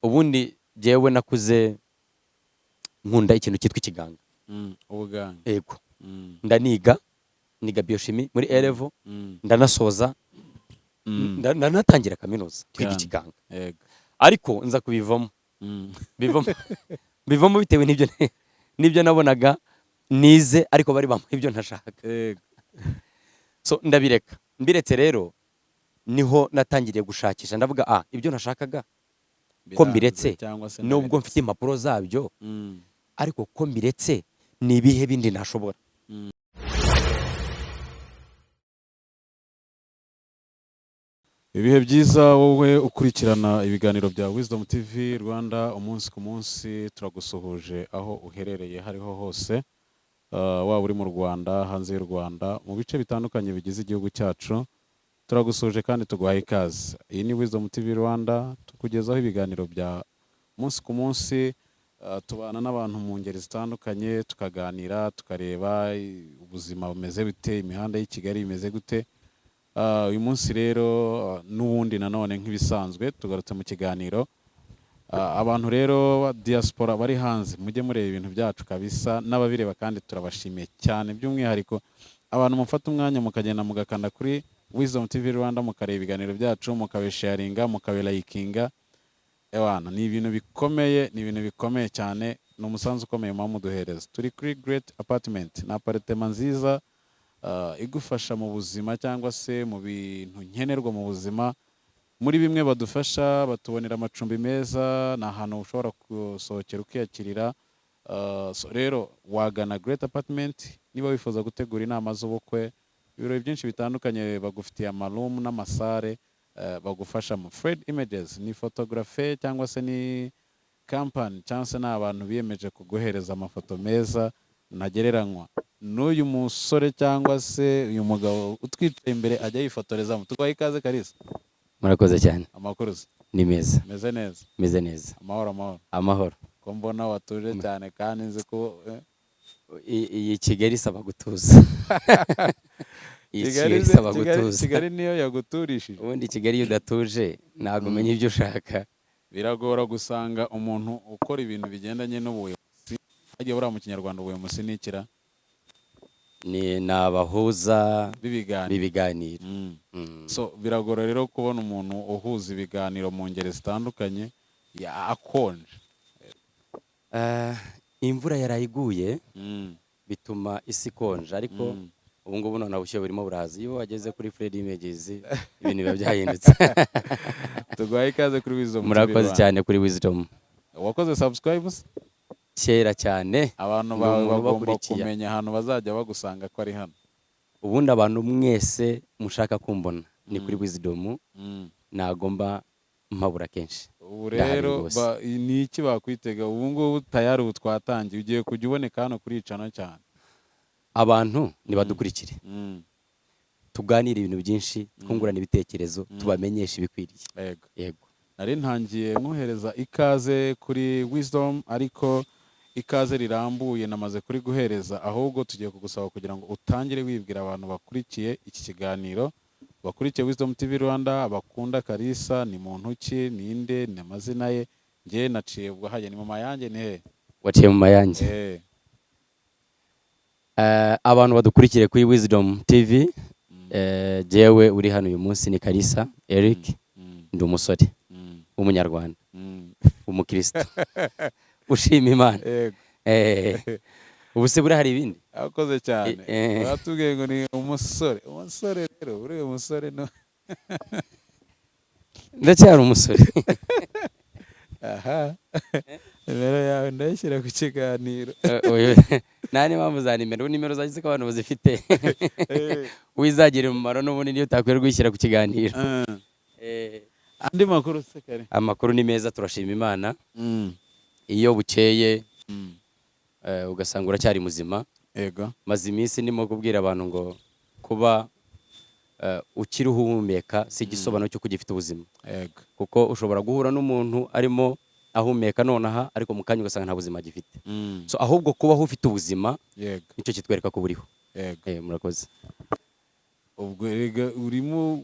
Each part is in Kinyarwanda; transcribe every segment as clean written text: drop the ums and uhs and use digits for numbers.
Ubundi jyewe nakuze nkunda ikintu cyitwa ikiganga. Ubuganga. Yego. Ndaniga, niga biochimie muri A level, ndanasoza, ndanatangira kaminuza kwiga ikiganga, ariko nza kubivamo. Bivamo bitewe n'ibyo nabonaga nize, ariko bari bampaye ibyo ntashaka. So ndabireka. Mbiretse rero niho natangiriye gushakisha, ndavuga: "Ah, ibyo nashakaga ko Biranze mbiretse, cyangwa se nubwo ndabiretse. mfite impapuro zabyo, ariko ko mbiretse, ni ibihe bindi nashobora?" Ibihe byiza, wowe ukurikirana ibiganiro bya Wisdom TV Rwanda umunsi ku munsi. Turagusuhuje aho uherereye hariho hose, waba uri mu Rwanda, hanze y'u Rwanda, mu bice bitandukanye bigize igihugu cyacu, turagusuhuje kandi tuguhaye ikaze. Iyi ni Wisdom TV Rwanda, tukugezaho ibiganiro bya munsi ku munsi. Tubana n'abantu mu ngeri zitandukanye, tukaganira, tukareba ubuzima bumeze bute, imihanda y'i Kigali imeze gute. Uyu munsi rero, n'ubundi nanone nk'ibisanzwe tugarutse mu kiganiro. Abantu rero ba diaspora bari hanze, mujye mureba ibintu byacu kabisa, n'ababireba kandi turabashimiye cyane, by'umwihariko abantu mufata umwanya mukagenda mugakanda kuri Wisdom TV Rwanda, mukareba ibiganiro byacu, mukabisharinga, mukabirayikinga. Ewana, ni ibintu bikomeye, ni ibintu bikomeye cyane, ni umusanzu ukomeye muba muduhereza. Turi kuri Great Apartment, ni apartment nziza igufasha mu buzima cyangwa se mu bintu nkenerwa mu buzima. Muri bimwe badufasha, batubonera amacumbi meza, ni ahantu ushobora gusohokera ukiyakirira. So rero wagana Great Apartment niba wifuza gutegura inama z'ubukwe, ibirori byinshi bitandukanye, bagufitiye ama room n'ama salle, bagufashamo. Fred Images ni photographe cyangwa se ni company cyangwa se ni abantu biyemeje kuguhereza amafoto meza ntagereranywa. N'uyu musore cyangwa se uyu mugabo utwicaye imbere ajya yifotorezamo. Tuguhaye ikaze, Kalisa. Murakoze cyane. Amakuru se? Ni meza. Meze neza? Meze neza. Amahoro, amahoro. Amahoro. Ko mbona watuje cyane kandi nzi ko Iyi Kigali isaba gutuza, iyi Kigali isaba gutuza. Kigali niyo yaguturishije. Ubundi Kigali iyo udatuje ntabwo umenya ibyo ushaka. Biragora gusanga umuntu ukora ibintu bigendanye n'ubuyobozi. Hagiye buriya mu Kinyarwanda ubuyobozi ni ikira? Ni abahuza b'ibiganiro. B'ibiganiro. So biragora rero kubona umuntu uhuza ibiganiro mu ngeri zitandukanye akonje. Imvura yaraye iguye bituma isi ikonja, ariko ubu ngubu noneho ubushyuhe burimo buraza. Iyo wageze kuri Fred Images ibintu biba byahindutse. Tuguhaye ikaze kuri Wisdom TV Murakoze Rwanda. cyane kuri Wisdom. Wakoze subscribe? Kera cyane. Abantu Ni bawe umuntu bagomba ubakurikiye. kumenya ahantu bazajya bagusanga ko ari hano. Ubundi abantu mwese mushaka kumbona ni kuri Wisdom, nagomba mpabura kenshi. Ubu Ndahari rero rwose. Ni iki bakwitega ubu ngubu? Tayari ubu twatangiye, ugiye kujya uboneka hano kuri icano cyane. Abantu nibadukurikire, tuganire ibintu byinshi, twungurana ibitekerezo, tubamenyeshe ibikwiriye. Yego. Yego. Nari ntangiye nkohereza ikaze kuri Wisdom, ariko ikaze rirambuye namaze kuri guhereza. Ahubwo tugiye kugusaba kugira ngo utangire wibwira abantu bakurikiye iki kiganiro, bakurikiye Wisdom TV Rwanda, bakunda Kalisa. Ni muntu ki? Ninde? Ni amazina ye? Njye naciye ubwo hajya ni mu Mayange, ni he? Waciye mu Mayange. Abantu badukurikiye kuri Wisdom TV, jewe uri hano uyu munsi ni Kalisa Eric. Ndi umusore w'Umunyarwanda, umukristo ushima Imana. Yego. Ubu se buriya hari ibindi? Akoze cyane. Batubwiye ngo ni umusore. Umusore rero, uriya musore no Ndacyari umusore. Aha, nimero yawe ndayishyira ku kiganiro. Nta n'impamvu za nimero. Ubu nimero zanjye ko abantu bazifite, wizagira umumaro n'ubundi niyo utakwirirwa uyishyira ku kiganiro. Andi makuru se kare? Amakuru ni meza, turashima Imana. Iyo bukeye ugasanga uracyari muzima. Maze iminsi ndimo kubwira abantu ngo kuba ukiri uhumeka si igisobanuro cy'uko ugifite ubuzima, kuko ushobora guhura n'umuntu arimo ahumeka nonaha, ariko mu kanya ugasanga nta buzima agifite. So ahubwo kubaho ufite ubuzima nicyo kitwereka ko buriho. Murakoze. Ubwo erega urimo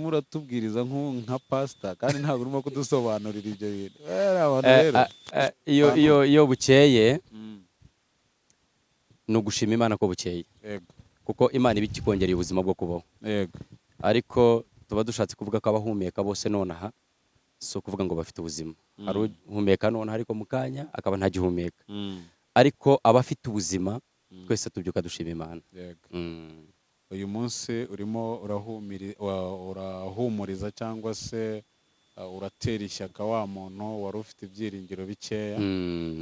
uratubwiriza nka pasita, kandi ntabwo urimo kudusobanurira ibyo bintu. Abantu rero Iyo abantu- iyo bukeye ni ugushima Imana ko bukeye, kuko Imana iba ikikongereye ubuzima bwo kubaho. Ariko tuba dushatse kuvuga ko abahumeka bose nonaha si ukuvuga ngo bafite ubuzima. Hari uhumeka nonaha, ariko mu kanya akaba ntagihumeka. Ariko abafite ubuzima twese tubyuka dushima Imana. Uyu munsi urimo urahumuriza cyangwa se uratera ishyaka wa muntu wari ufite ibyiringiro bikeya.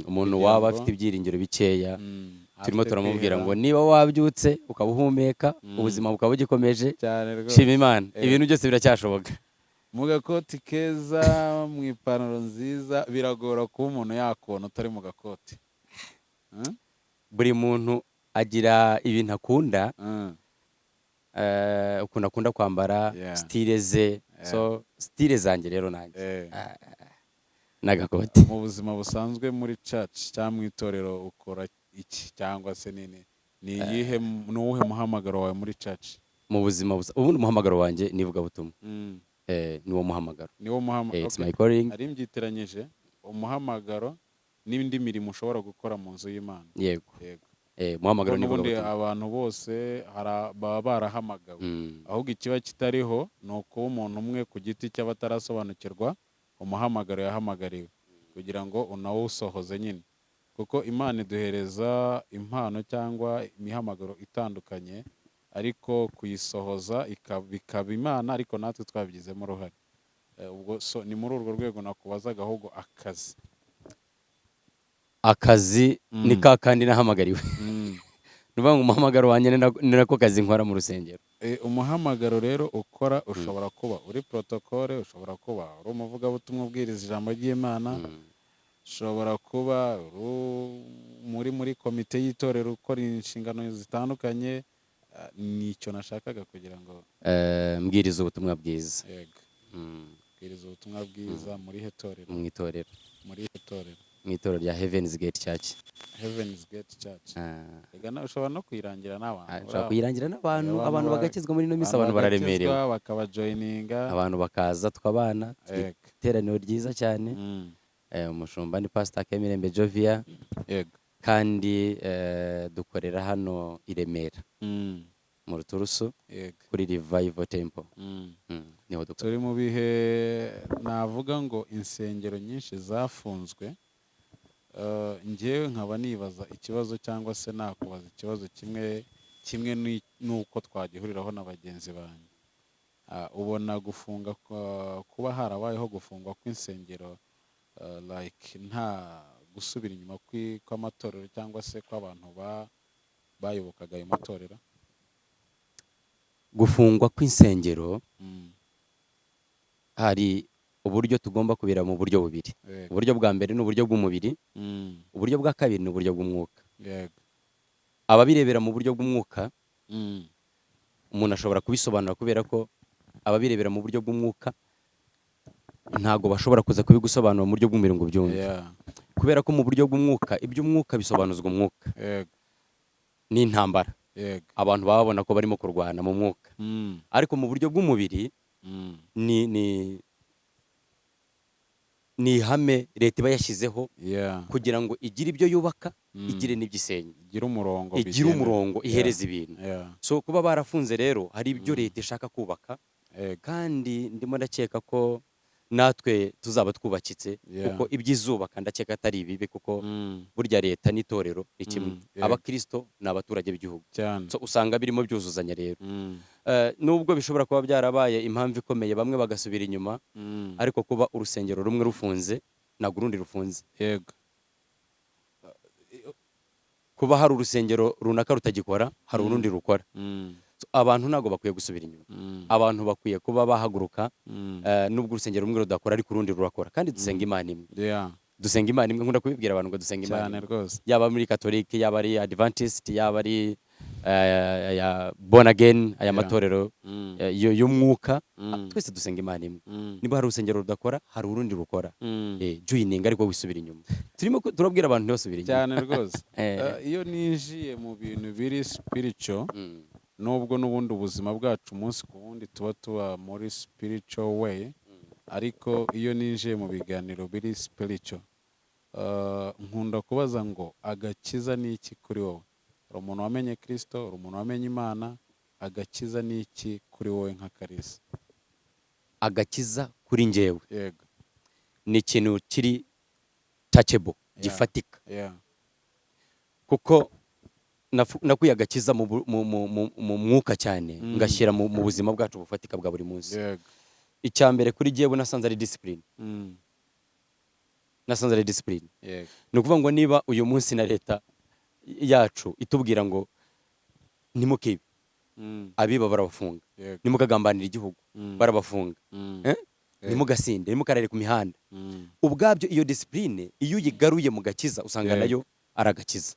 Umuntu Kugira waba ngo afite ibyiringiro bikeya, turimo afite turamubwira kwiheba. ngo niba wabyutse ukaba uhumeka, ubuzima bukaba bugikomeje, Cyane rwose. shima Imana. Ibintu byose biracyashoboka. Mu gakoti keza, mu ipantaro nziza, biragora kuba umuntu yakubona utari mu gakoti. Buri muntu agira ibintu akunda, ukuntu akunda kwambara, style ze. So style zanjye rero nanjye n'agakoti. Mu buzima busanzwe, muri church cyangwa mu itorero, ukora iki, cyangwa se ni iyihe, ni uwuhe muhamagaro wawe muri church? Mu buzima ubundi umuhamagaro wanjye ni ivugabutumwa. Ni wo muhamagaro. Niwo muhamagaro. It's my calling. Ari mbyitiranyije umuhamagaro n'indi mirimo ushobora gukora mu nzu y'Imana. Yego. Yego. Umuhamagaro Kuko ni n'ubundi ivugabutumwa. abantu bose baba barahamagawe, ahubwo ikiba kitariho ni ukuba umuntu umwe ku giti cye aba atarasobanukirwa umuhamagaro yahamagariwe, kugira ngo unawusohoze nyine, kuko Imana iduhereza impano cyangwa imihamagaro itandukanye, ariko kuyisohoza bikaba Imana, ariko natwe twabigizemo uruhare. Ubwo so ni muri urwo rwego nakubazaga ahubwo akazi. Akazi ni ka kandi nahamagariwe. Ni ukuvuga ngo umuhamagaro wanjye ni nako kazi nkora mu rusengero. Umuhamagaro rero ukora, ushobora kuba uri protocole, ushobora kuba uri umuvugabutumwa ubwiriza ijambo ry'Imana, ushobora kuba uri muri komite y'itorero ukora inshingano zitandukanye. Nicyo nashakaga kugira ngo Mbwiriza ubutumwa bwiza. Yego. Bwiriza ubutumwa bwiza muri he torero? Mu itorero. Muri he torero? Mu itorero rya Heaven's Gate Church. Heaven's Gate Church. Ah. Ega nawe ushobora no kuyirangira n'abantu. Ah, ushobora kuyirangira n'abantu, Abantu abantu bagakizwa. Muri ino minsi abantu bararemerewe. Bagakizwa, bakabajoyininga. Abantu bakaza tukabana, iteraniro ryiza cyane. Umushumba ni Pastor Kemirembe Jovia. Kandi dukorera hano i Remera mu Ruturusu, kuri Revival Temple. Niho dukorera. Turi mu bihe navuga ngo insengero nyinshi zafunzwe. Njyewe nkaba nibaza ikibazo, cyangwa se nakubaza ikibazo kimwe kimwe n'uko twagihuriraho na bagenzi banjye. Ubona gufunga kuba harabayeho gufungwa kw'insengero, like nta gusubira inyuma kw'amatorero cyangwa se kw'abantu bayobokaga ayo matorero? Gufungwa kw'insengero, hari uburyo tugomba kubira mu buryo bubiri. Uburyo bwa mbere ni uburyo bw'umubiri, uburyo bwa kabiri ni uburyo bw'umwuka. Ababirebera mu buryo bw'umwuka, umuntu ashobora kubisobanura, kubera ko ababirebera mu buryo bw'umwuka ntabwo bashobora kuza kubigusobanura mu buryo bw'umubiri ngo ubyumve, kubera ko mu buryo bw'umwuka, iby'umwuka bisobanuzwa umwuka. Ni intambara. Abantu baba babona ko barimo kurwana mu mwuka, ariko mu buryo bw'umubiri ni ihame leta iba yashyizeho kugira ngo igire ibyo yubaka, igire n'ibyo isenya, igira umurongo igire bigenda. umurongo ihereza ibintu. So kuba barafunze rero, hari ibyo leta ishaka kubaka, kandi ndimo ndakeka ko natwe tuzaba twubakitse, kuko iby'izubaka ndakeka atari ibibi, kuko burya leta n'itorero ni kimwe. Abakristo ni abaturage b'igihugu. So usanga birimo byuzuzanya rero. Nubwo bishobora kuba byarabaye impamvu ikomeye, bamwe bagasubira inyuma, ariko kuba urusengero rumwe rufunze ntabwo urundi rufunze. Kuba hari urusengero runaka rutagikora, hari urundi rukora. So, abantu ntabwo bakwiye gusubira inyuma. Abantu bakwiye kuba bahaguruka, nubwo urusengero rumwe rudakora ariko urundi rurakora, kandi dusenga Imana imwe. Dusenga Imana imwe. Nkunda kubibwira abantu ngo dusenga Imana Cyane imwe. rwose. Yaba muri Katolike, yaba ari Adventist, yaba ari ya born again, aya matorero y'umwuka, twese dusenga Imana imwe. Niba hari urusengero rudakora, hari urundi rukora. Joining, ariko wisubira inyuma. Turimo turabwira abantu ntibasubire inyuma. Cyane rwose. Eh. Iyo ninjiye mu bintu biri spiritual Nubwo n'ubundi ubuzima bwacu umunsi ku wundi tuba muri spiritual way, ariko iyo ninjiye mu biganiro biri spiritual, nkunda kubaza ngo: "Agakiza ni iki kuri wowe?" Uri umuntu wamenye Kirisito, uri umuntu wamenye Imana, agakiza ni iki kuri wowe nka Kalisa? Agakiza kuri njyewe ni ikintu kiri touchable, gifatika, kuko nakuye agakiza mu bu- mu- mu- mu- mu mwuka cyane, ngashyira mu buzima bwacu bufatika bwa buri munsi. Icya mbere kuri jyewe nasanze ari discipline. Nasanze ari discipline. Ni ukuvuga ngo niba uyu munsi na leta yacu itubwira ngo ntimukibe, abiba barabafunga, ntimukagambanira igihugu, barabafunga, Eh? Ntimugasinde, ntimukarare ku mihanda. Ubwabyo iyo discipline, iyo uyigaruye mu gakiza, usanga nayo ari agakiza.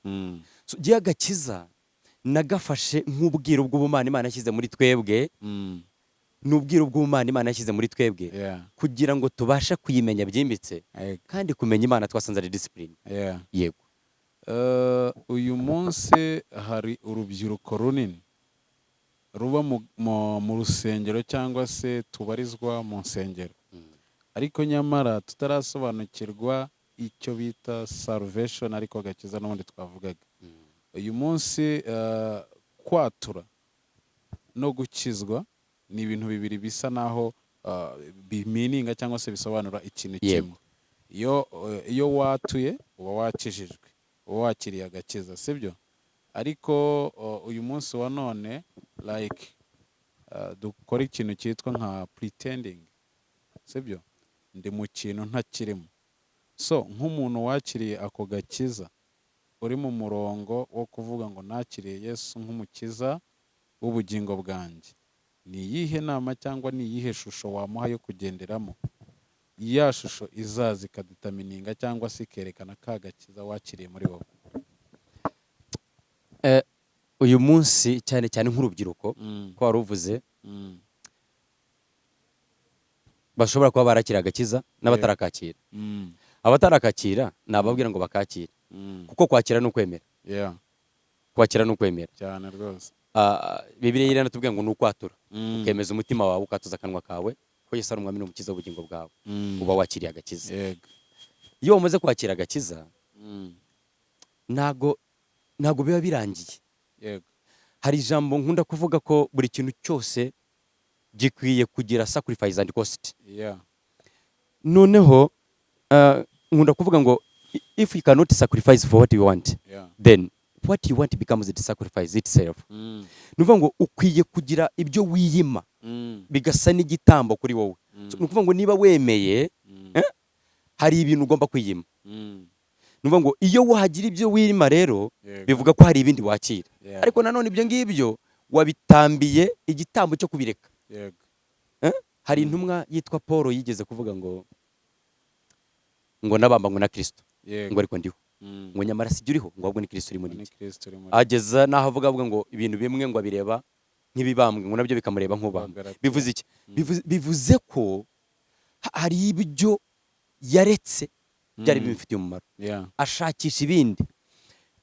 So, jyewe agakiza nagafashe nk'ubwiru bw'ubumana Imana yashyize muri twebwe. Ni ubwiru bw'ubumana Imana yashyize muri twebwe kugira ngo tubashe kuyimenya byimbitse. Kandi kumenya Imana twasanze ari discipline. Yego. Uyu munsi hari urubyiruko runini ruba mu rusengero cyangwa se tubarizwa mu nsengero, ariko nyamara tutarasobanukirwa icyo bita salvation, ariko agakiza n'ubundi twavugaga. Uyu munsi kwatura no gukizwa ni ibintu bibiri bisa naho bimininga cyangwa se bisobanura ikintu kimwe. Iyo watuye uba wakijijwe, uba wakiriye agakiza, sibyo? Ariko uyu munsi wa none, like, dukora ikintu cyitwa nka pretending, sibyo? Ndi mu kintu ntakirimo. So nk'umuntu wakiriye ako gakiza, uri mu murongo wo kuvuga ngo nakiriye Yesu nk'umukiza w'ubugingo bwanjye, ni iyihe nama cyangwa ni iyihe shusho wamuha yo kugenderamo, ya shusho izaza ikadetermininga cyangwa se ikerekana ka gakiza wakiriye muri wowe? Uyu munsi cyane cyane nk'urubyiruko, ko wari uvuze, bashobora kuba barakira agakiza n'abatarakakira. Abatarakakira ni ababwira ngo bakakire, kuko kwakira ni ukwemera. Kwakira ni ukwemera. Cyane rwose. Bibiliya iranatubwira ngo ni ukwatura, ukemeza umutima wawe, ukatuza akanwa kawe ko Yesu ari umwami n'umukiza w'ubugingo bwawe, uba wakiriye agakiza. Iyo wamaze kwakira agakiza, ntago biba birangiye. Hari ijambo nkunda kuvuga ko buri kintu cyose gikwiye kugira sacrifice and cost. Noneho nkunda kuvuga ngo if you cannot sacrifice for what you want, then what you want becomes the sacrifice itself. Ni ukuvuga ngo ukwiye kugira ibyo wiyima, bigasa n'igitambo kuri wowe. So, ni ukuvuga ngo niba wemeye, hari ibintu ugomba kwiyima. Ni ukuvuga ngo iyo wagira ibyo wiyima rero, bivuga ko hari ibindi wakira. Ariko nanone ibyo ngibyo wabitambiye igitambo cyo kubireka. Hari intumwa yitwa Paul yigeze kuvuga ngo nabambanywe na Kristo, ngo ariko ndiho, ngo nyamara sijya uriho, ngo ahubwo ni Kristo uri muri Ni njye. Kristo uri muri. Ageza n'aho avuga ngo ibintu bimwe ngo abireba nk'ibibambwe, ngo nabyo bikamureba nk'ubambwe. Abagalatiya. Bivuze iki? Bivuze ko hari ibyo yaretse byari bimufitiye umumaro, ashakisha ibindi.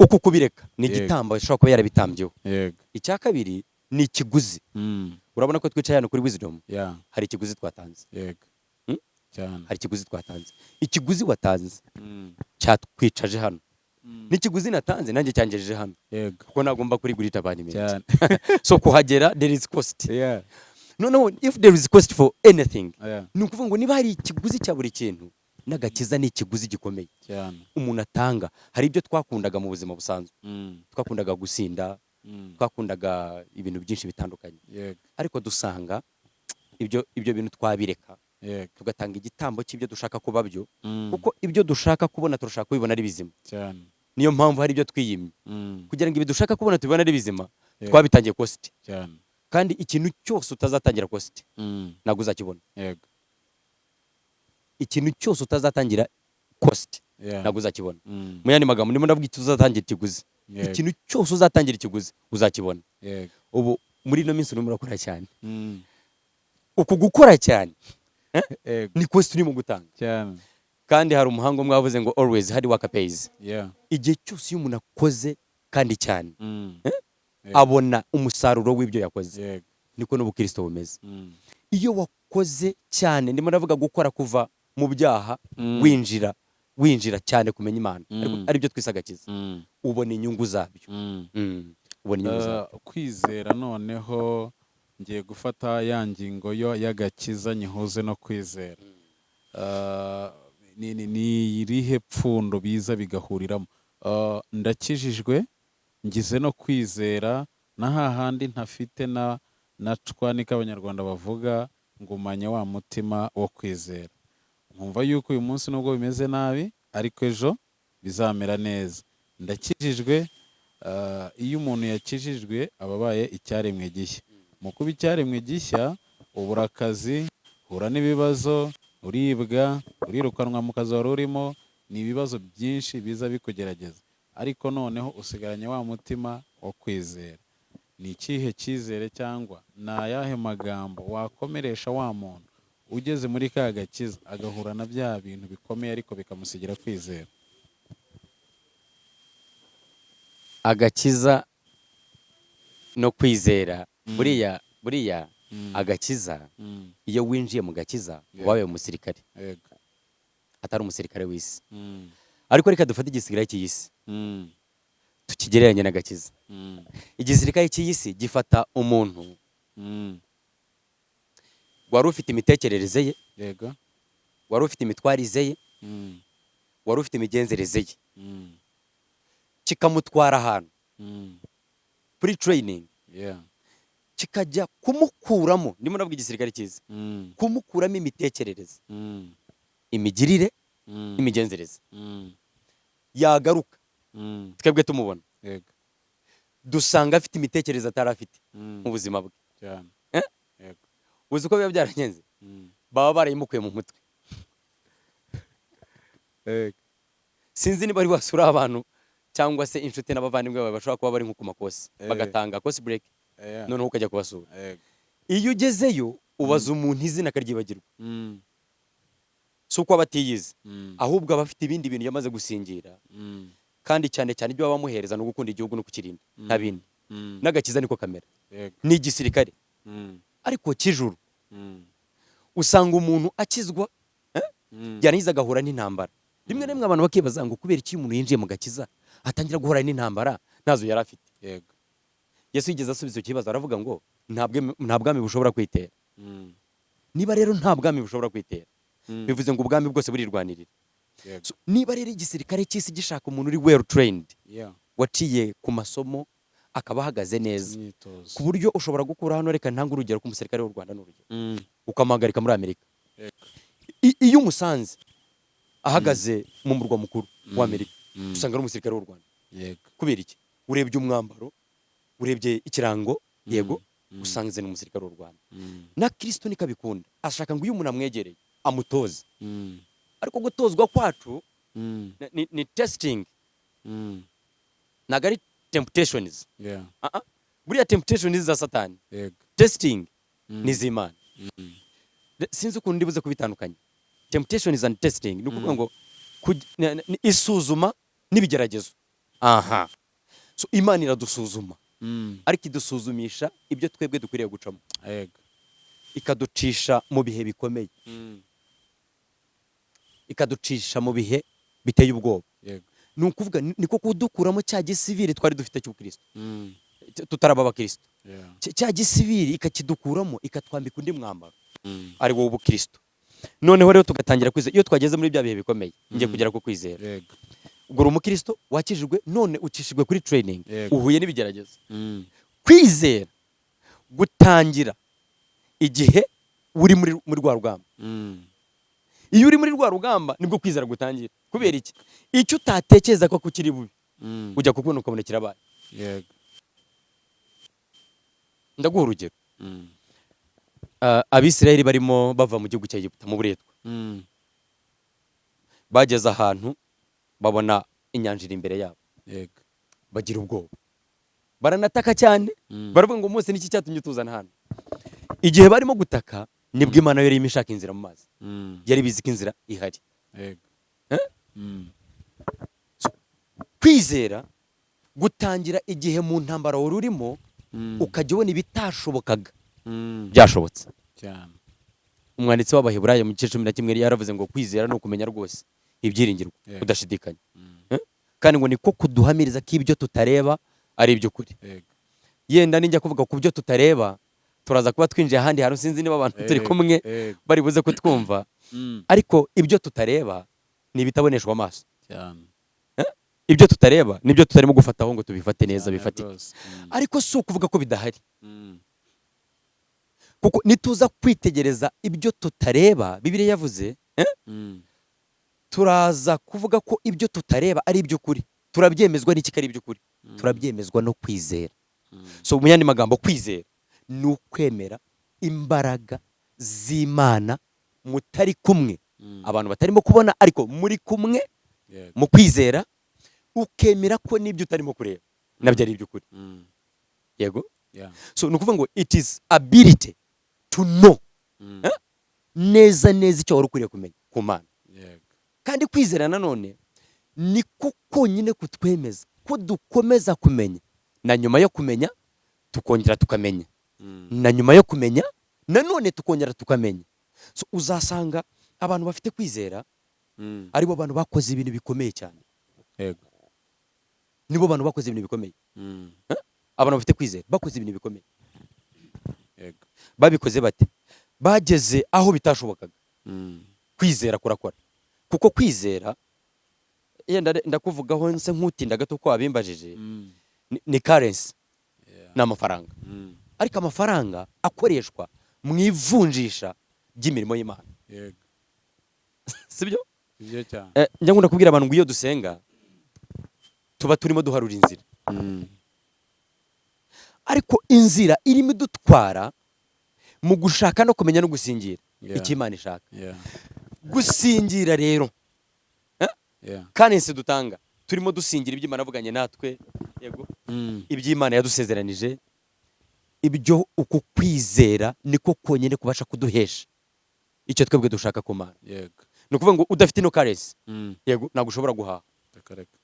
Uku kubireka ni igitambo ashobora kuba yarabitambyeho. Icya kabiri ni ikiguzi. Urabona ko twicaye hano kuri Wisdom, hari ikiguzi twatanze. Cyane. Hari ikiguzi twatanze. Ikiguzi watanze cyatwicaje hano, n'ikiguzi natanze nanjye cyangejeje hano, kuko nagomba kuri Great Apartment. So kuhagera there is cost. Noneho if there is cost for anything, ni ukuvuga ngo niba hari ikiguzi cya buri kintu, n'agakiza ni ikiguzi gikomeye umuntu atanga. Hari ibyo twakundaga mu buzima busanzwe, twakundaga gusinda, twakundaga ibintu byinshi bitandukanye, ariko dusanga ibyo bintu twabireka, tugatanga igitambo cy'ibyo dushaka kuba byo, kuko ibyo dushaka kubona turashaka kubibona ari bizima. Niyo mpamvu hari ibyo twiyimye kugira ngo ibi dushaka kubona tubibone ari bizima. Twabitangiye cost. Kandi ikintu cyose utazatangira cost, ntabwo uzakibona. Ikintu cyose utazatangira cost, ntabwo uzakibona. Mu yandi magambo, ndimo ndavuga icyo uzatangira ikiguzi. Ikintu cyose uzatangira ikiguzi uzakibona. Ubu muri ino minsi urimo urakora cyane. Uku gukora cyane ni cost urimo gutanga. Kandi hari umuhanga umwe wavuze ngo "Always hard work pays." Igihe cyose iyo umuntu akoze kandi cyane, Abona umusaruro w'ibyo yakoze. Niko n'ubukristo bumeze. Iyo wakoze cyane, ndimo ndavuga gukora kuva mu byaha, winjira cyane kumenya Imana, ariko aribyo twise agakiza, ubona inyungu zabyo. Ubona inyungu zabyo. Kwizera noneho ngiye gufata ya ngingo yo y'agakiza nyihuze no kwizera. Ni irihe pfundo biza bigahuriramo? Ndakijijwe, ngize no kwizera, na hahandi ntafite na cwa, niko Abanyarwanda bavuga, ngumanya wa mutima wo kwizera, nkumva yuko uyu munsi nubwo bimeze nabi ariko ejo bizamera neza. Ndakijijwe. Iyo umuntu yakijijwe aba abaye icyaremwe gishya. Mu kuba icyaremwe gishya, ubura akazi, uhura n'ibibazo, uribwa, urirukanwa mu kazi wari urimo, ni ibibazo byinshi biza bikugerageza, ariko noneho usigaranye wa mutima wo kwizera. Ni ikihe cyizere cyangwa ni ayahe magambo wakomeresha wa muntu ugeze muri ka gakiza agahura na bya bintu bikomeye ariko bikamusigira kwizera? Agakiza no kwizera, buriya agakiza, iyo winjiye mu gakiza, wabaye umusirikare, atari umusirikare w'isi. Ariko reka dufate igisirikare cy'iyi si tukigereranye n'agakiza. Igisirikare cy'iyi si gifata umuntu wari ufite imitekerereze ye, wari ufite imitwarize ye, wari ufite imigenzereze ye, kikamutwara ahantu kuri training, kikajya kumukuramo, ndimo ndavuga igisirikare cyiza, kumukuramo imitekerereze, imigirire, imigenzereze. Yagaruka, twebwe tumubona, dusanga afite imitekerereze atari afite mu buzima bwe. Cyane. Eh? Yego. Uzi uko biba byaragenze? Baba barayimukuye mu mutwe. Sinzi niba ari wasura abantu cyangwa se inshuti n'abavandimwe bawe bashobora kuba bari nko ku makosi, bagatanga course break, noneho ukajya kubasura. Iyo ugezeyo ubaza umuntu izina akaryibagirwa. Si uko aba atiyizi, ahubwo aba afite ibindi bintu yamaze gusingira, kandi cyane cyane ibyo baba bamuhereza ni ugukunda igihugu no kukirinda, nta bindi. N'agakiza niko kamera. Ni igisirikare ariko cy'ijuru. Usanga umuntu akizwa, yarangiza agahura n'intambara. Rimwe na rimwe abantu bakibaza ngo kubera iki umuntu yinjiye mu gakiza atangira guhura n'intambara ntazo yari afite? Yesu yigeze asubiza icyo kibazo, aravuga ngo nta bwami bushobora kwitera. Niba rero nta bwami bushobora kwitera, bivuze ngo ubwami bwose burirwanirira. So, niba rero igisirikare cy'isi gishaka umuntu uri well trained, waciye ku masomo, akaba ahagaze neza, Imyitozo. ku buryo ushobora gukura hano, reka ntange urugero ku musirikare w'u Rwanda, ni urugero, ukamuhagarika muri Amerika. Iyo umusanze ahagaze mu murwa mukuru w'Amerika, usanga ari umusirikare w'u Rwanda. Kubera iki? Urebye umwambaro, urebye ikirango, yego, usanze ni umusirikare w'u Rwanda. Na Kristo niko abikunda, ashaka ngo iyo umuntu amwegereye amutoze. Ariko gutozwa kwacu ni testing, ntabwo ari temptations. Ah, ah. Buriya temptations za Satani, testing ni iz'Imana. Sinzi ukuntu ndibuze kubitandukanya temptations and testing. Ni ukuvuga ngo ni isuzuma n'ibigeragezo. Aha, so Imana iradusuzuma, ariko idusuzumisha ibyo twebwe dukwiriye gucamo, ikaducisha mu bihe bikomeye, ikaducisha mu bihe biteye ubwoba. Ni ukuvuga niko kudukuramo cya gisivili twari dufite cy'ubukristo, tutaraba abakristo. Cya gisivili ikakidukuramo, ikatwambika undi mwambaro, ari wo w'ubukristo. Noneho rero tugatangira kwizera iyo twageze muri bya bihe bikomeye. Ngiye kugera ku kwizera. Ubwo uri umukristo wakijijwe, none ukishijwe kuri training, uhuye n'ibigeragezo. Kwizera gutangira igihe uri muri rwa rugamba. Iyo uri muri rwa rugamba nibwo kwizera gutangira. Kubera iki? Icyo utatekereza ko kukiri bubi, ujya kukubona ukabona kirabaye. Ndaguha urugero. Abisirayeli barimo bava mu gihugu cya Egiputa mu buretwa, bageze ahantu babona inyanja iri imbere yabo, bagira ubwoba, baranataka cyane, baravuga ngo: "Mose, niki cyatumye tuzana hano?" Igihe barimo gutaka nibwo Imana yari irimo ishaka inzira mu mazi. Yari bizi ko inzira ihari. Eh? Kwizera Gutangira igihe mu ntambara wari urimo, ukajya ubona ibitashobokaga byashobotse. Umwanditsi w'Abaheburayo mu gice 11 yaravuze ngo kwizera ni ukumenya rwose ibyiringirwa udashidikanya. Eh? Kandi ngo niko kuduhamiriza ko ibyo tutareba ari iby'ukuri. Yenda ninjya kuvuga ku byo tutareba, turaza kuba twinjiye ahandi hantu, sinzi niba abantu turi kumwe bari buze kutwumva. Ariko ibyo tutareba ni ibitaboneshwa amaso. Ibyo tutareba nibyo tutarimo gufataho ngo tubifate neza, bifatike. Ariko si ukuvuga ko bidahari, kuko nituza kwitegereza ibyo tutareba, Bibiliya yavuze, turaza kuvuga ko ibyo tutareba ari iby'ukuri. Turabyemezwa n'iki ko ari iby'ukuri? Turabyemezwa no kwizera. So mu yandi magambo, kwizera ni ukwemera imbaraga z'Imana mutari kumwe, abantu batarimo kubona ariko muri kumwe. Mu kwizera ukemera ko n'ibyo utarimo kureba nabyo ari iby'ukuri. Yego. So ni ukuvuga ngo it is ability to know neza neza icyo wari ukwiriye kumenya ku Mana. Kandi kwizera nanone niko konyine kutwemeza ko dukomeza kumenya, na nyuma yo kumenya tukongera tukamenya, na nyuma yo kumenya nanone tukongera tukamenya. So uzasanga abantu bafite kwizera aribo bantu bakoze ibintu bikomeye cyane. Nibo bantu bakoze ibintu bikomeye. Abantu bafite kwizera bakoze ibintu bikomeye. Babikoze bate? Bageze aho bitashobokaga. Kwizera kurakora, kuko kwizera, yenda ndakuvugaho nse nkutinda gato ko wabimbajije, ni currency, ni amafaranga, ariko amafaranga akoreshwa mu ivunjisha ry'imirimo y'Imana. Sibyo? Ibyo cyane. Njya nkunda kubwira abantu ngo iyo dusenga tuba turimo duharura inzira, ariko inzira irimo idutwara mu gushaka no kumenya no gusingira icyo Imana ishaka. Gusingira rero, currency dutanga, turimo dusingira ibyo Imana avuganye natwe, yego, ibyo Imana yadusezeranije. Ibyo uku kwizera niko konyine kubasha kuduhesha icyo twebwe dushaka ku Mana. Ni ukuvuga ngo udafite ino currency, yego, ntabwo ushobora guhaha. Reka reka.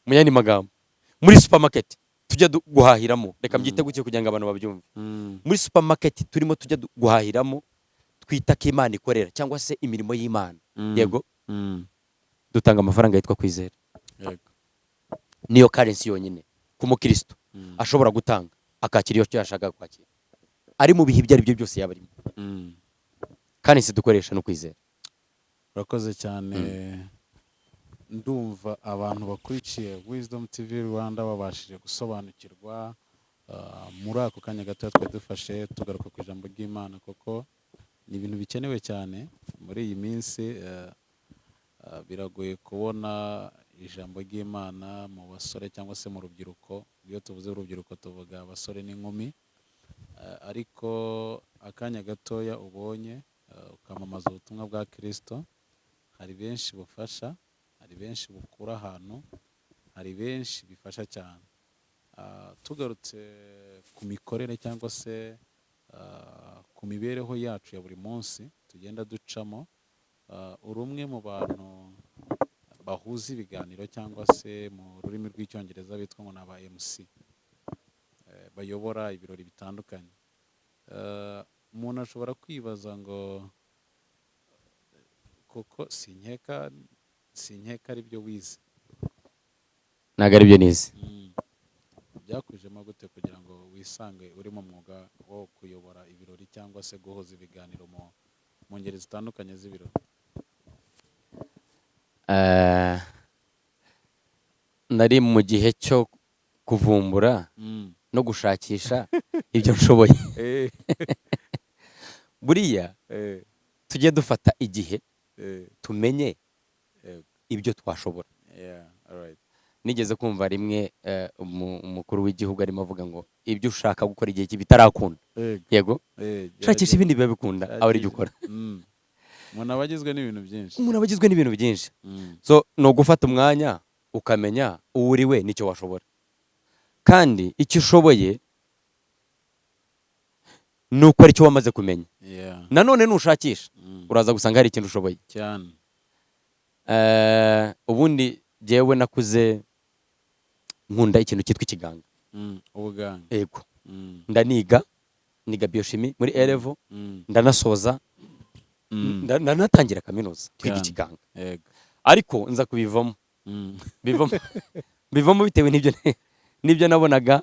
Mu yandi magambo, muri supermarket tujya guhahiramo, reka mbyite gutyo kugira ngo abantu babyumve, muri supermarket turimo tujya guhahiramo twita ko Imana ikorera cyangwa se imirimo y'Imana, yego, dutanga amafaranga yitwa kwizera. Niyo currency yonyine ku mukristo ashobora gutanga akakira iyo yashaka kwakira, ari mu bihe ibyo ari byo byose yaba arimo. Currency dukoresha no kwizera. Urakoze cyane. Ndumva abantu bakurikiye Wisdom TV Rwanda babashije gusobanukirwa muri ako kanya gato twari dufashe tugaruka ku ijambo ry'Imana, kuko ni ibintu bikenewe cyane muri iyi minsi. Biragoye kubona ijambo ry'Imana mu basore cyangwa se mu rubyiruko. Iyo tuvuze urubyiruko tuvuga abasore n'inkumi. Ariko akanya gatoya ubonye ukamamaza ubutumwa bwa Kirisito, hari benshi bufasha, hari benshi bukura ahantu, hari benshi bifasha cyane. Tugarutse ku mikorere cyangwa se ku mibereho yacu ya buri munsi tugenda ducamo, uri umwe mu bantu bahuza ibiganiro, cyangwa se mu rurimi rw'Icyongereza bitwa ngo ni aba MC, bayobora ibirori bitandukanye. Umuntu ashobora kwibaza ngo koko sinkeka ari byo wize? Ntabwo ari byo nize. Byakujemo gute kugira ngo wisange uri mu mwuga wo kuyobora ibirori cyangwa se guhuza ibiganiro mu ngeri zitandukanye z'ibirori? Nari mu gihe cyo kuvumbura no gushakisha ibyo nshoboye. Buriya tujye dufata igihe tumenye ibyo twashobora. Nigeze kumva rimwe umukuru w'igihugu arimo avuga ngo ibyo ushaka gukora igihe bitarakunda, yego, shakisha ibindi biba bikunda, aba ari byo ukora. Umuntu aba agizwe n'ibintu byinshi. Umuntu aba agizwe n'ibintu byinshi. So ni ugufata umwanya ukamenya uwo uri we n'icyo washobora, kandi icyo ushoboye ni uko aricyo wamaze kumenya. Nanone nushakisha uraza gusanga hari ikintu ushoboye. Ubundi jyewe nakuze Nkunda ikintu cyitwa ikiganga. Ubuganga. Yego. Ndaniga, niga biochimie muri A level, ndanasoza, ndanatangira kaminuza kwiga ikiganga, ariko nza kubivamo. Bivamo bitewe n'ibyo nabonaga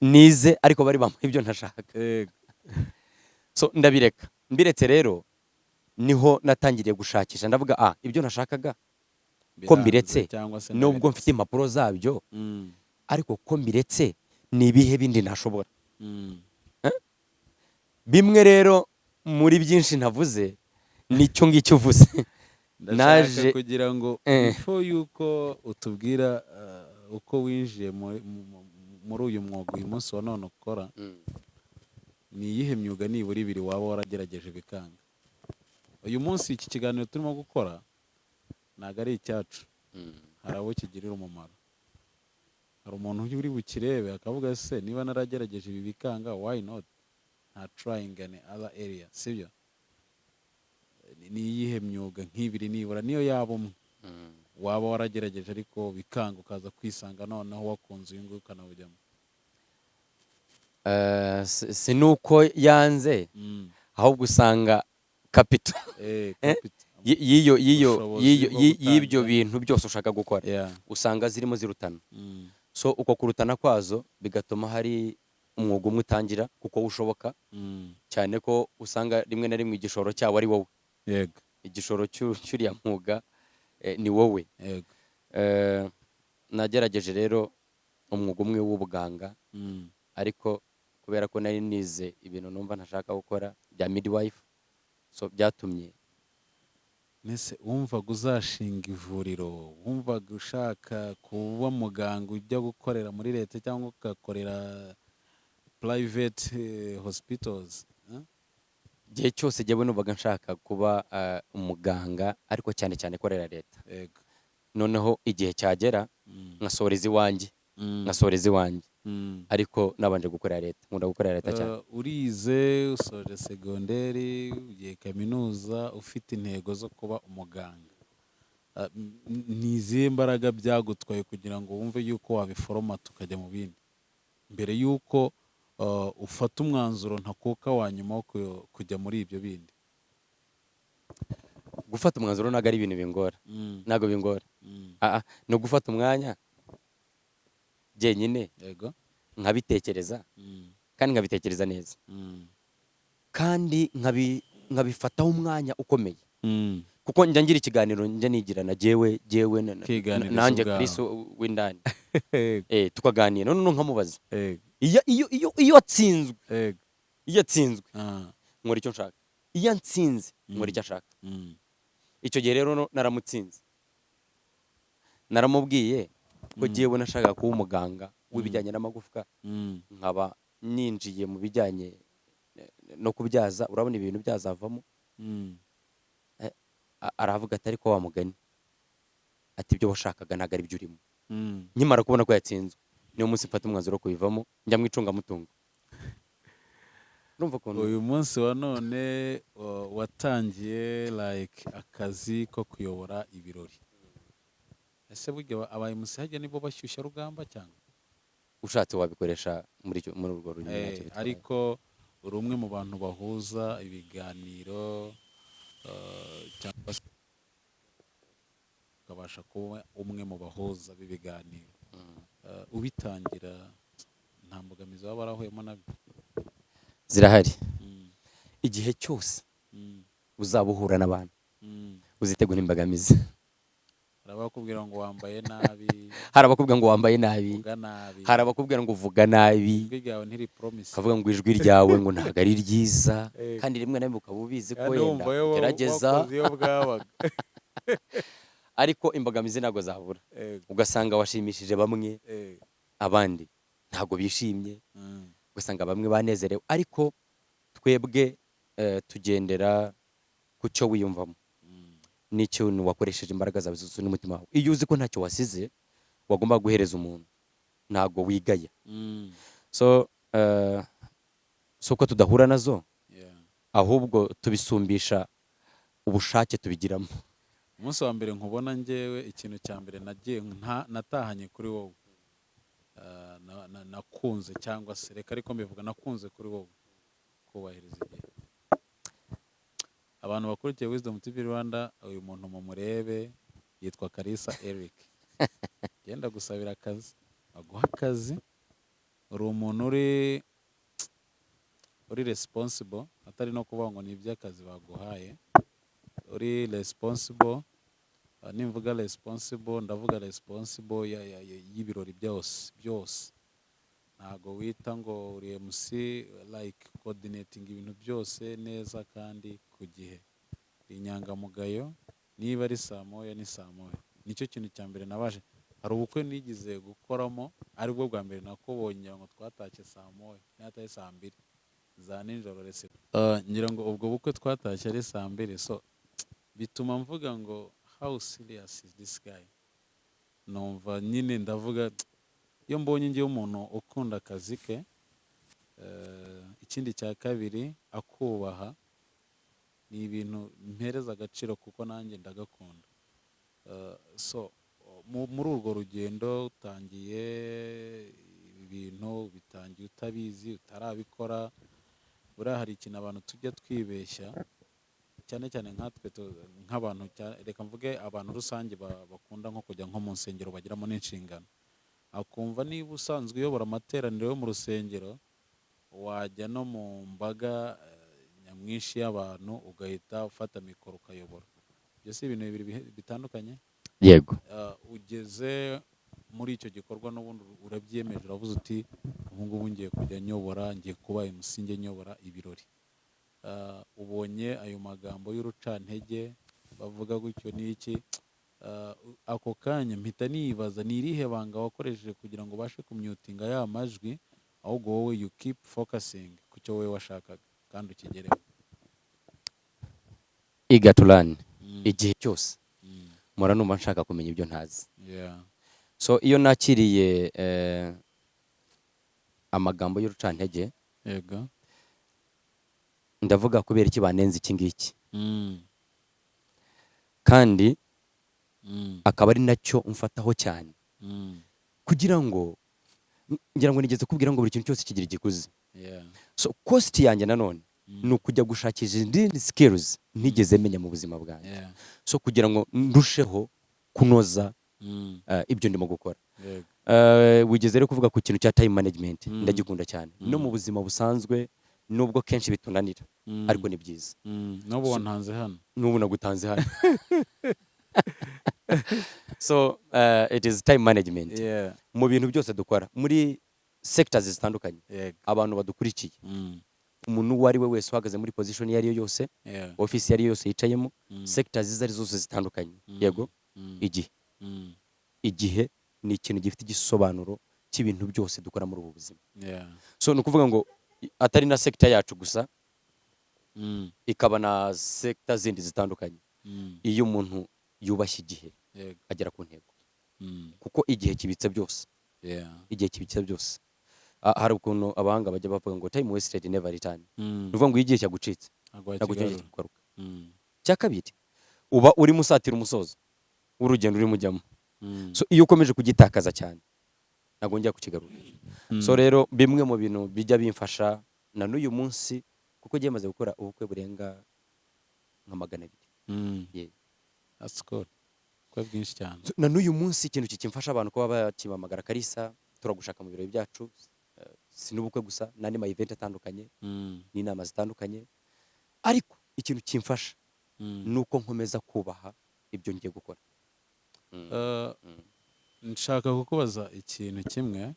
nize, ariko bari bamuha ibyo ntashaka. So ndabireka. Mbiretse rero niho natangiriye gushakisha. Ndavuga: "Ah, ibyo nashakaga ko Biranze mbiretse, cyangwa se nubwo ndabiretse. mfite impapuro zabyo, ariko ko mbiretse, ni ibihe bindi ntashobora?" Bimwe rero muri byinshi ntavuze, nicyo ngicyo uvuze. Ndashaka kugira ngo before yuko utubwira uko winjiye muri uyu mwuga uyu munsi wa none ukora, ni iyihe myuga nibura ibiri waba waragerageje bikanga? Uyu munsi iki kiganiro turimo gukora ntabwo ari icyacu, hari abo kigirira umumaro. Hari umuntu uri bukirebe akavuga: "Se niba naragerageje ibi bikanga, why not nta trying any other area?" Sibyo? Ni iyihe myuga nk'ibiri nibura, niyo yaba umwe, waba waragerageje ariko bikanga, ukaza kwisanga noneho wakunze uyu nguyu ukanawujyamo? Si nuko yanze, ahubwo usanga capital Capital. y'iyo Ubushobozi bwo y'ibyo gutangira. bintu byose ushaka gukora, usanga zirimo zirutana. So uko kurutana kwazo bigatuma hari umwuga umwe utangira kuko ushoboka, cyane ko usanga rimwe na rimwe igishoro cyawo ari wowe. Igishoro cy'uriya mwuga ni wowe. Nagerageje rero umwuga umwe w'ubuganga, ariko kubera ko nari nize ibintu numva ntashaka gukora bya midwife, so byatumye Nese wumvaga uzashinga ivuriro? Wumvaga ushaka kuba muganga ujya gukorera muri leta cyangwa ugakorera private hospitals, eh? Igihe cyose jyewe numvaga nshaka kuba umuganga, ariko cyane cyane korera leta. Noneho igihe cyagera nkasoreza iwanjye, nkasoreza iwanjye, ariko nabanje gukorera leta. Nkunda gukorera leta cyane. Urize, usoje segonderi, ugiye kaminuza ufite intego zo kuba umuganga. Ni izihe mbaraga byagutwaye kugira ngo wumve yuko wabiforomata ukajya mu bindi mbere yuko ufata umwanzuro ntakuka wa nyuma wo kujya muri ibyo bindi? Gufata umwanzuro ntabwo ari ibintu bingora, ntabwo bingora. Ah, ah, ni ugufata umwanya jyenyine nkabitekereza, kandi nkabitekereza neza, kandi nkabifataho umwanya ukomeye, kuko njya ngira ikiganiro njya nigirana jyewe Kiganiriza nanjye ubwawe. Chris w'indani. Tukaganira, noneho nkamubaza iyo atsinzwe, iyo atsinzwe nkora icyo nshaka, iyo antsinze nkora icyo ashaka. Icyo gihe rero naramutsinze. Naramubwiye ko jyewe nashakaga kuba umuganga w'ibijyanye n'amagufwa, nkaba ninjiye mu bijyanye no kubyaza. Urabona ibintu byazavamo? Aravuga ati: "Ariko wa mugani," ati, "ibyo washakaga ntabwo ari byo urimo." Nkimara kubona ko yatsinzwe, niyo munsi mfata umwanzuro wo kubivamo, njya mu icungamutungo. Urumva ukuntu Uyu munsi wa none watangiye like akazi ko kuyobora ibirori. Ese burya aba MC hajya nibo bashyushya rugamba cyangwa? Ushatse wabikoresha muri urwo rurimi, ntacyo bitwaye. Ariko uri umwe mu bantu bahuza ibiganiro, cyangwa se ukabasha kuba umwe mu bahuza b'ibiganiro. Ubitangira nta mbogamizi waba warahuyemo nabyo? Zirahari. Igihe cyose uzaba uhura n'abantu, uzitegura imbogamizi. Hari abakubwira ngo wambaye nabi. Hari abakubwira ngo wambaye nabi. Uvuga nabi. Hari abakubwira ngo uvuga nabi. Ijwi ryawe ntiri promise. Ukavuga ngo ijwi ryawe ngo ntabwo ari ryiza, kandi rimwe na rimwe ukaba ubizi ko Kandi wenda wumva yo ugerageza, wakoze iyo bwabaga. Ariko imbogamizi ntabwo zabura. Ugasanga washimishije bamwe, abandi ntabwo bishimye. Ugasanga bamwe banezerewe, ariko twebwe tugendera ku cyo wiyumvamo n'ikintu wakoresheje imbaraga zawe zose n'umutima wawe. Iyo uzi ko ntacyo wasize wagomba guhereza umuntu, ntabwo wigaya. So si uko tudahura nazo, ahubwo tubisumbisha ubushake tubigiramo. Umunsi wa mbere nkubona, njyewe ikintu cya mbere nagiye natahanye kuri wowe. Nakunze cyangwa se reka ariko mbivuga, nakunze kuri wowe kubahiriza igihe. Abantu bakurikiye Wisdom TV Rwanda, uyu muntu mumurebe, yitwa Kalisa Eric. Genda gusabira akazi, aguha akazi. Uri umuntu uri responsible, atari no kuvuga ngo ni iby'akazi baguhaye, uri responsible. Nimvuga responsible, ndavuga responsible y'ibirori byose byose. Ntago wita ngo uri MC, like coordinating ibintu byose neza kandi ku gihe. Uri inyangamugayo, niba ari saa 1 ni saa 1. Nicyo kintu cya mbere nabaje. Hari ubukwe nigize gukoramo, aribwo bwa mbere nakubonye, ngira ngo twatashye saa 1 n'atari saa 2 za nijoro rese. Ngira ngo ubwo bukwe twatashye ari saa 2, so bituma mvuga ngo "How serious is this guy?" Numva nyine ndavuga, iyo mbonye ngewe umuntu ukunda akazi ke, ikindi cya kabiri akubaha, ni ibintu mpereza agaciro kuko nanjye ndagakunda. So muri urwo rugendo utangiye ibintu, bitangiye utabizi, utarabikora. Buriya hari ikintu abantu tujya twibeshya cyane cyane nkatwe nk'abantu, reka mvuge abantu rusange bakunda nko kujya nko mu nsengero, bagiramo n'inshingano, akumva niba usanzwe uyobora amateraniro yo mu rusengero, wajya no mu mbaga nyamwinshi y'abantu ugahita ufata mikoro ukayobora. Ibyo si ibintu bibiri bitandukanye? Yego. Ugeze muri icyo gikorwa n'ubundi urabyiyemeje, uravuze uti "Ubu ngubu ngiye kujya nyobora, ngiye kuba MC, njye nyobora ibirori." Ubonye ayo magambo y'urucantege bavuga gutyo n'iki, ako kanya mpita nibaza ni irihe banga wakoresheje kugira ngo ubashe kumyutinga ya majwi, ahubwo wowe you keep focusing ku cyo wowe washakaga kandi ukigereho? Eager to learn. Igihe cyose mpora numva nshaka kumenya ibyo ntazi. So iyo nakiriye amagambo y'urucantege, ndavuga kubera iki banenze iki ngiki, kandi akaba ari nacyo mfataho cyane kugira ngo, ngira ngo nigeze kubwira ngo buri kintu cyose kigira igikuzi. So cost yanjye nanone ni ukujya gushakisha izindi skills ntigeze menya mu buzima bwanjye, so kugira ngo ndusheho kunoza ibyo ndimo gukora. Wigeze rero kuvuga ku kintu cya time management. Ndagikunda cyane no mu buzima busanzwe, nubwo kenshi bitunanira, ariko ni byiza. N'ubu wantanze hano. N'ubu nagutanze hano. So it is time management mu bintu byose dukora muri sectors zitandukanye. Abantu badukurikiye, umuntu uwo ari we wese uhagaze muri position iyo ari yo yose, office iyo ari yo yose yicayemo, sectors izo ari zo zose zitandukanye, yego, igihe, igihe ni ikintu gifite igisobanuro cy'ibintu byose dukora muri ubu buzima. So ni ukuvuga ngo atari na sector yacu gusa, ikaba na sector zindi zitandukanye, iyo umuntu yubashye igihe, agera ku ntego, kuko igihe kibitse byose. Igihe kibitse byose. Hari ukuntu abahanga bajya bavuga ngo "Time wasted never return." Ni ukuvuga ngo iyo igihe cyagucitse, ntabwo ntabwo cyongera wakigarura. kugaruka. Cya kabiri, uba urimo usatira umusozo w'urugendo urimo ujyamo. So iyo ukomeje kugitakaza cyane, ntabwo wongera kukigarura. So rero bimwe mu bintu bijya bimfasha na n'uyu munsi, kuko ngiye maze gukora ubukwe burenga nka 200. Yeah. That's good. Ubukwe bwinshi cyane. So, na n'uyu munsi ikintu kikimfasha, abantu kuba bakibamagara, "Kalisa, turagushaka mu birori byacu," si n'ubukwe gusa, n'andi ma event atandukanye n'inama zitandukanye, ariko ikintu kimfasha ni uko nkomeza kubaha ibyo ngiye gukora. Nshaka kukubaza ikintu kimwe.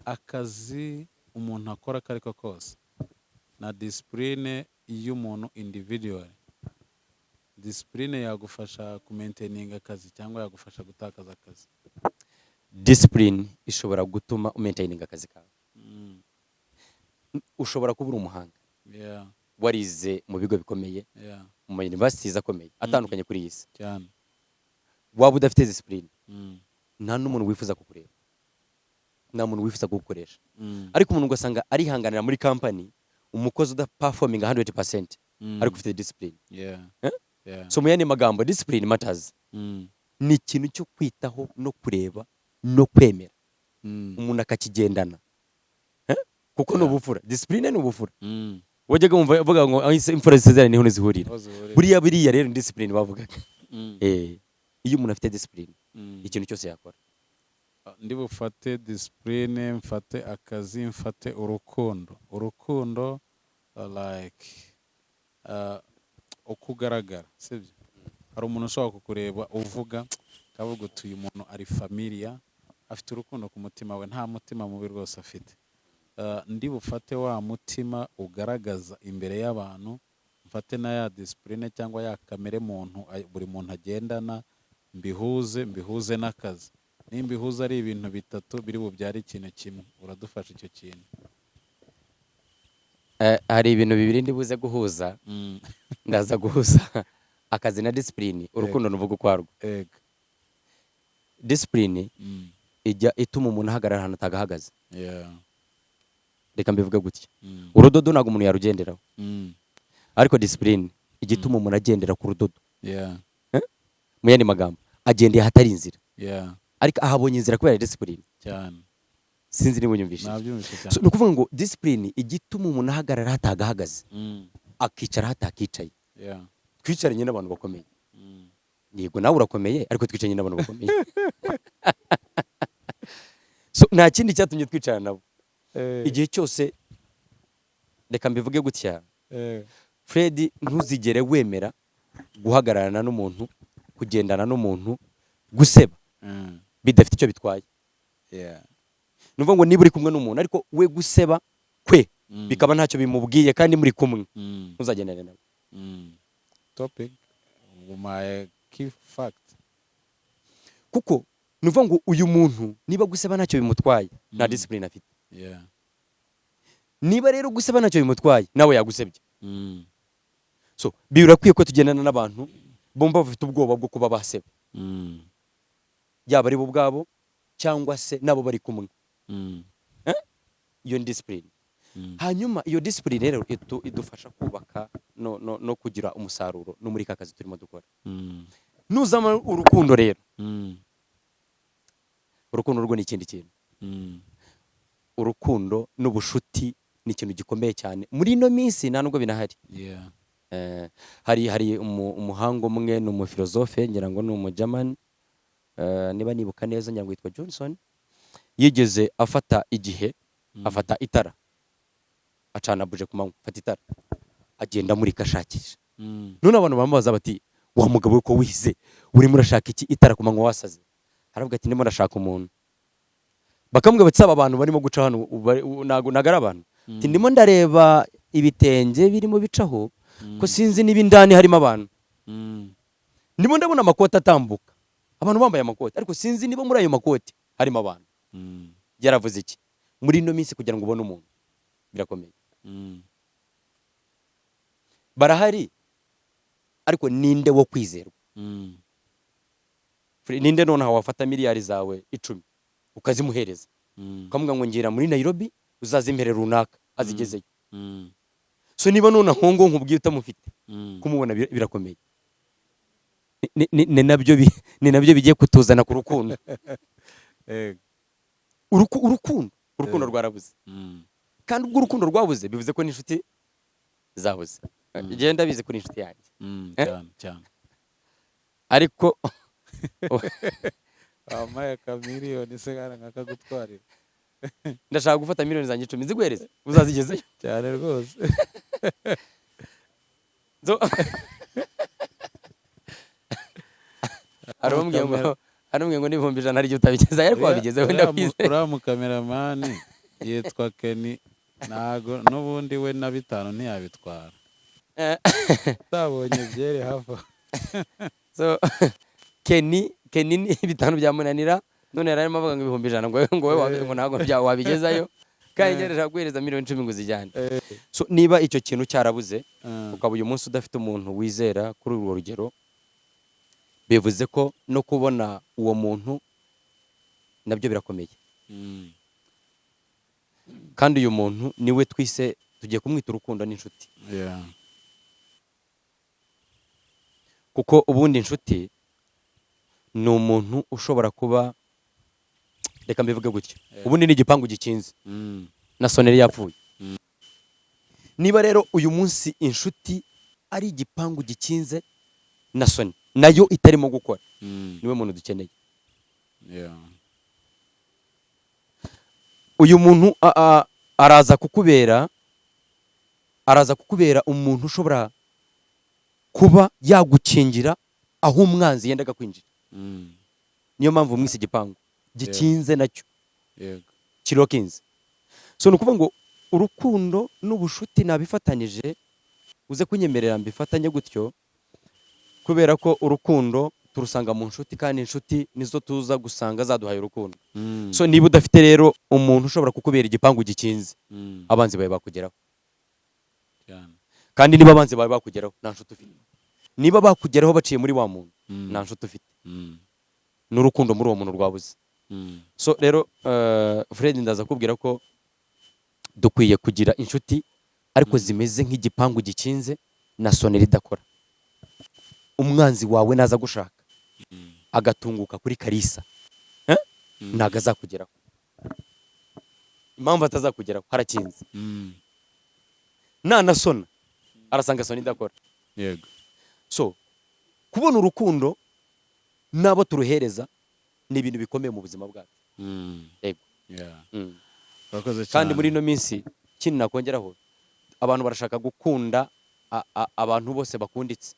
Akazi umuntu akora ako ari ko kose na discipline y'umuntu individual, discipline yagufasha kumaintaininga akazi cyangwa yagufasha gutakaza akazi? Discipline ishobora gutuma umaintaininga akazi kawe. Ushobora kuba uri umuhanga, warize mu bigo bikomeye, mu ma universities akomeye atandukanye kuri iyi si, waba udafite discipline, nta n'umuntu wifuza kukureba, nta muntu wifuza kugukoresha. Ariko umuntu ugasanga arihanganira muri company umukozi udaperforminga 100%, ariko ufite discipline. Eh? Yeah. So mu yandi magambo, discipline matters. Ni ikintu cyo kwitaho no kureba no kwemera. Umuntu akakigendana. Eh? Kuko ni ubupfura, discipline ni ubupfura. Wajyaga wumva bavuga ngo aho imfura zisezerana niho zihurira. Aho zihurira. Buriya rero ni discipline bavugaga. Iyo umuntu afite discipline, ikintu cyose yakora. Ndi bufate discipline, mfate akazi, mfate urukundo. Urukundo, like, uko ugaragara, sibyo? Hari umuntu ushobora kukureba uvuga, akavuga uti: "Uyu muntu ari familiar, afite urukundo ku mutima we, nta mutima mubi rwose afite." Ndi bufate wa mutima ugaragaza imbere y'abantu, mfate na ya discipline cyangwa ya kamere muntu buri muntu agendana, mbihuze n'akazi. Nimbihuza ari ibintu bitatu biri bubyare ikintu kimwe. Uradufasha icyo kintu? Hari ibintu bibiri ndi buze guhuza. Ndaza guhuza akazi na discipline, urukundo nuvuga ukwarwo. Discipline ijya ituma umuntu ahagarara ahantu atagahagaze. Reka mbivuge gutya: urudodo ntabwo umuntu yarugenderaho, ariko discipline ijya ituma umuntu agendera ku rudodo. Mu yandi magambo, agendeye ahatari inzira, ariko ahabonye inzira kubera discipline. Sinzi niba unyumvishije. Nabyumvise So, cyane. ni ukuvuga ngo discipline ijya ituma umuntu ahagarara ahatagahagaze, akicara ahatakicaye. Twicaranye n'abantu bakomeye. Yego, nawe urakomeye, ariko twicaranye n'abantu bakomeye. So nta kindi cyatumye twicarana nabo igihe cyose. Reka mbivuge gutya: Fred, ntuzigere wemera guhagararana n'umuntu, kugendana n'umuntu guseba bidafite icyo bitwaye. Ni ukuvuga ngo niba uri kumwe n'umuntu, ariko we guseba kwe bikaba ntacyo bimubwiye kandi muri kumwe, ntuzagendane nawe. Topic my key fact. Kuko ni ukuvuga ngo uyu muntu niba guseba ntacyo bimutwaye, nta discipline afite. Niba rero guseba ntacyo bimutwaye, nawe yagusebye. So birakwiye ko tugendana n'abantu bumva bafite ubwoba bwo kuba baseba, yaba ari bo ubwabo cyangwa se nabo bari kumwe. Iyo ni discipline. Hanyuma iyo discipline rero idufasha kubaka no kugira umusaruro no muri ka kazi turimo dukora. Nuzama urukundo rero, urukundo rwo ni ikindi kintu. Urukundo n'ubushuti ni ikintu gikomeye cyane muri ino minsi, nta nubwo binahari. Hari umuhanga umwe, ni umufilozofe, ngira ngo ni umujamani, niba nibuka neza ngira ngo yitwa Johnson. Yigeze afata igihe, afata itara, acana buje ku manywa, afata itara agenda amurika ashakisha. None abantu bamubaza bati: "Wa mugabo we, ko wize, urimo urashaka iki itara ku manywa, wasaze?" Aravuga ati: "Ndimo ndashaka umuntu." Bakamubwira bati: "Saba abantu barimo guca hano, ntago ari abantu." Ati: "Ndimo ndareba ibitenge birimo bicaho, ko sinzi niba indani harimo abantu. Ndimo ndabona amakoti atambuka, abantu bambaye amakoti, ariko sinzi niba muri ayo makoti harimo abantu." Yaravuze iki? Muri ino minsi kugira ngo ubone umuntu birakomeye. Barahari, ariko ninde wo kwizerwa? Ninde nonaha wafata miliyari zawe 10 ukazimuhereza, ukamubwira ngo: "Ngira muri Nairobi uzazimpere runaka," azigezeyo? So niba none aho ngo nkubwiye utamufite, kumubona birakomeye. Ni nabyo bigiye kutuzana ku rukundo. Urukundo rwarabuze. Kandi ubwo urukundo rwabuze, bivuze ko n'inshuti zabuze. Genda bizi ko n'inshuti yanjye. Eh? Cyane cyane. Ariko Wampaye akamiliyoni se kandi nkakagutwarira? Ndashaka gufata miliyoni zanjye 10 nziguhereze, uzazigezeyo? Cyane rwose. Hari umbwiye ngo n'100,000 hari igihe utabigezayo, ariko wabigezeho, ndakwizeye. Uriya mukameramani yitwa Kenny, ntago n'ubundi we na bitanu ntiyabitwara. Utabonye byeri hafi aho. So Kenny ni bitanu byamunanira, none yari arimo avuga ngo 100,000, ngo wowe ngo ntabwo wabigezayo, kandi njye ndashaka guhereza miliyoni 10 ngo uzijyane. So niba icyo kintu cyarabuze, ukaba uyu munsi udafite umuntu wizera kuri urwo rugero, bivuze ko no kubona uwo muntu nabyo birakomeye. Kandi uyu muntu niwe twise, tugiye kumwita urukundo n'inshuti. Kuko ubundi inshuti ni umuntu ushobora kuba, Reka mbivuge gutya, ubundi ni igipangu gikinze na sonnerie yapfuye. Niba rero uyu munsi inshuti ari igipangu gikinze na sonnerie nayo itarimo gukora, niwe muntu dukeneye. Uyu muntu araza kukubera umuntu ushobora kuba yagukingira aho umwanzi yendaga kwinjira. Niyo mpamvu mwise igipangu gikinze nacyo kirokinze. So ni ukuvuga ngo urukundo n'ubushuti nabifatanyije, uze kunyemerera mbifatanye gutyo, kubera ko urukundo turusanga mu nshuti, kandi inshuti nizo tuza gusanga zaduhaye urukundo. So niba udafite rero umuntu ushobora kukubera igipangu gikinze, abanzi bawe bakugeraho. Kandi niba abanzi bawe bakugeraho, nta nshuti ufite. Niba bakugeraho baciye muri wa muntu, nta nshuti ufite, n'urukundo muri uwo muntu rwabuze. So rero Fred, ndaza kubwira ko dukwiye kugira inshuti, ariko zimeze nk'igipangu gikinze na sonnerie idakora. Umwanzi wawe naza gushaka agatunguka kuri Kalisa, eh? Ntabwo azakugeraho. Impamvu atazakugeraho, harakinze. Nanasona arasanga sonnerie idakora. So kubona urukundo n'abo turuhereza ni ibintu bikomeye mu buzima bwacu. Yego. Urakoze cyane. Kandi muri ino minsi, ikindi nakongeraho, abantu barashaka gukunda abantu bose bakunditse,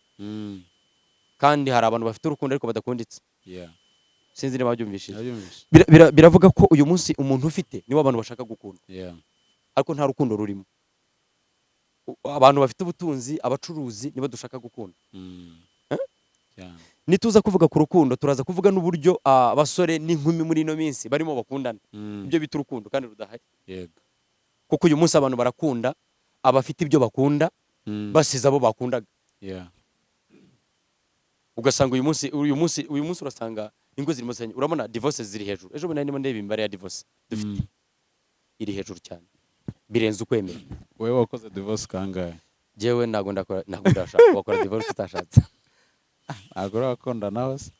kandi hari abantu bafite urukundo ariko badakunditse. Sinzi niba babyumvishije. Nabyumvise. Biravuga ko uyu munsi umuntu ufite niwo abantu bashaka gukunda, ariko nta rukundo rurimo. Abantu bafite ubutunzi, abacuruzi, nibo dushaka gukunda. Cyane. Nituza kuvuga ku rukundo, turaza kuvuga n'uburyo abasore n'inkumi muri ino minsi barimo bakundana, ibyo bita urukundo kandi rudahari. Kuko uyu munsi abantu barakunda abafite ibyo bakunda, basize abo bakundaga. Ugasanga uyu munsi urasanga ingo zirimo zisenya. Urabona divorce ziri hejuru. Ejo bundi nari ndimo ndeba imibare ya divorce dufite, iri hejuru cyane, birenze ukwemera. Wowe wakoze divorce kangahe? Jewe ntabwo ndakora, ntabwo ndashaka. Wakora divorce utashatse? Ntabwo urakunda nawe se?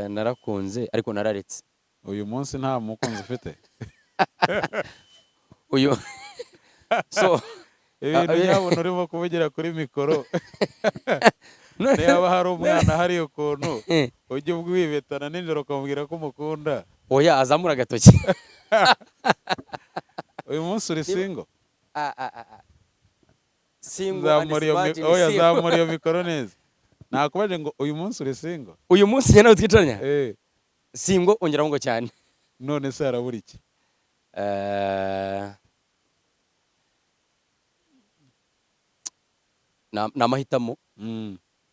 Narakunze ariko nararetse. Uyu munsi nta mukunzi ufite? Uyu so Ibintu nyabona urimo kuvugira kuri mikoro, niba hari umwana hari ukuntu ujya ubwibetana nijoro ukamubwira ko umukunda. Oya, azamura agatoki. Uyu munsi uri single? Ah, ah, ah, ah. Single and Zamura iyo virgin oya, single. zamura iyo mikoro neza. Nakubaje ngo uyu munsi uri single? Uyu munsi njye nawe twicaranye, Eh. single, ongeraho ngo cyane. None se harabura iki? Ni amahitamo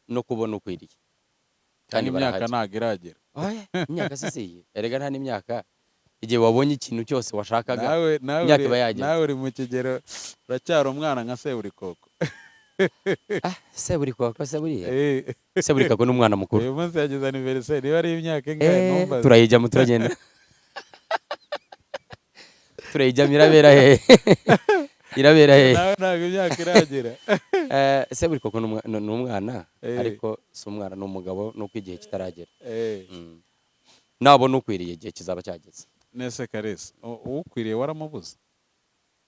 no kubona ukwiriye. Kandi imyaka Barahari. ntabwo iragera. Oya, imyaka si siye, erega nta n'imyaka. Igihe wabonye ikintu cyose washakaga, Nawe imyaka iba yageze. Nawe uri mu kigero, uracyari umwana nka Seburikoko. Ah, Seburikoko se buriya? Eh. Seburikoko ni umwana mukuru. Uyu munsi yagize anniversaire, niba ari imyaka ingahe? Ntumbaze. Turayijyamo, turagenda turayijyamo. Irabera hehe? Irabera hehe? Nawe ntabwo imyaka iragera. Seburikoko ni umwana, ariko si umwana, ni umugabo, nuko igihe kitaragera. Nabona ukwiriye, igihe kizaba cyageze. Nese Kalisa, ukwiriye waramubuze?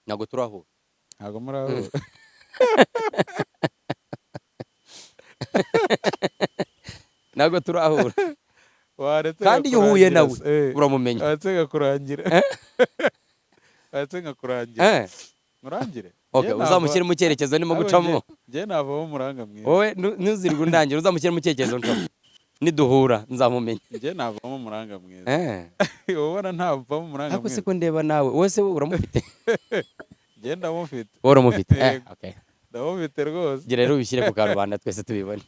Ntabwo turahura. Ntabwo murahura. Ntabwo turahura. Waretse Kandi iyo uhuye nkakurangira nawe, se? uramumenya. Waretse nkakurangira, waretse nkakurangira. Murangire. Okay, Njye uzamushyire mu cyerekezo ndimo ntabwo gucamo. Njye navamo umuranga mwiza. Wowe ntuzirwe undangira, uzamushyire mu cyerekezo ncamo, niduhura nzamumenya. Njye navamo umuranga mwiza. Ubona ntavamo umuranga Ariko mwiza? siko ndeba nawe, wowe se uramufite? Njye ndamufite. Wowe uramufite? Yego. Okay. Ndamufite rwose. Gira rero ubishyire ku karubanda twese tubibone.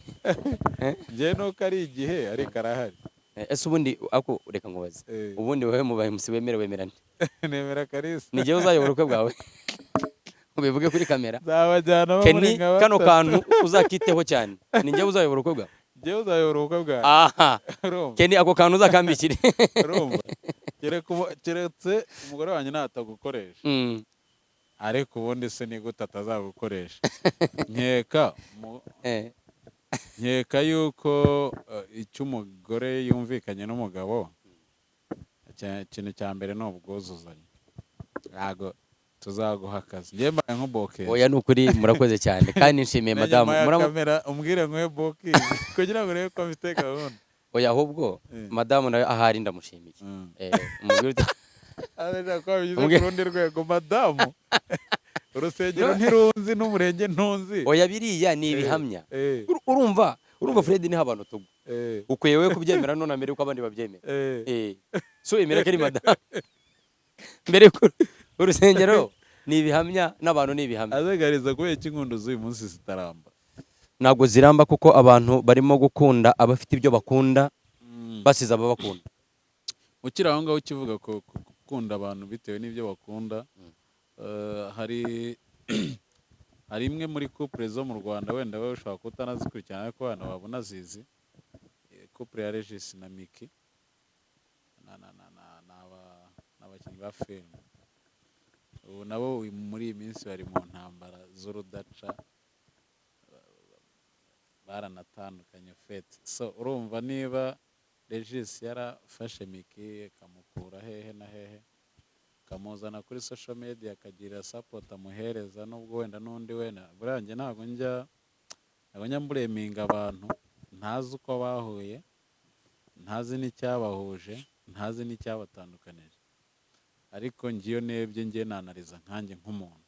Njye nuko ari igihe, ariko arahari. Ese ubundi ako reka nkubaze, ubundi wowe mu bahemusi wemere wemerane? Nemera Kalisa. Ni jyewe uzayobora ubukwe bwawe, ubivuge kuri kamera. Nzabajyana bo muri Kenny, nka kano batatu. kantu uzakiteho cyane, ni njyewe uzayobora ubukwe bwawe. Njyewe uzayobora ubukwe bwawe. Aha. Urumva? Kenny, ako kantu uzakambikire. Urumva, keretse umugore wanjye natagukoresha. Ariko ubundi se ni gute atazagukoresha? Nkeka yuko icyo umugore yumvikanye n'umugabo Ikintu cya mbere ni ubwuzuzanye. Ntabwo tuzaguha akazi, njye mbaye nk'ubokingi. Oya, ni ukuri, murakoze cyane kandi nshimiye Na madamu. nyuma ya kamera umbwire nguhe booking kugira ngo urebe ko mfite gahunda. Oya, ahubwo madamu nawe ahari ndamushimiye. Umubwire uti Arashaka ko wabigize ku rundi rwego, madamu, urusengero ntirunzi n'umurenge ntunzi. Oya, biriya ni ibihamya. Urumva Fred, niho abantu tugwa. Ukwiye wowe kubyemera none mbere yuko abandi babyemera. So emera ko ari madamu mbere yuko urusengero ni ibihamya n'abantu ni ibihamya. Azagariza kubera iki inkundo z'uyu munsi zitaramba? Ntabwo ziramba kuko abantu barimo gukunda abafite ibyo bakunda, basize ababakunda. Ukiri aho ngaho, ukivuga ko gukunda abantu bitewe n'ibyo bakunda, hari imwe muri couple zo mu Rwanda, wenda wowe ushobora kuba utanazikurikirana ariko wenda waba unazizi, couple ya Regis na Miki ni abakinnyi ba filime. Ubu nabo muri iyi minsi bari mu ntambara z'urudaca, baranatandukanye fete. So urumva niba Regis yarafashe Miki akamukura hehe na hehe, akamuzana kuri social media, akagira support amuhereza, nubwo wenda n'undi wenda buriya njye ntabwo njya mblaminga abantu ntazi uko bahuye, ntazi n'icyabahuje, ntazi n'icyabatandukanije. Ariko ngiyo nebye ngiye nanariza nkanjye nk'umuntu,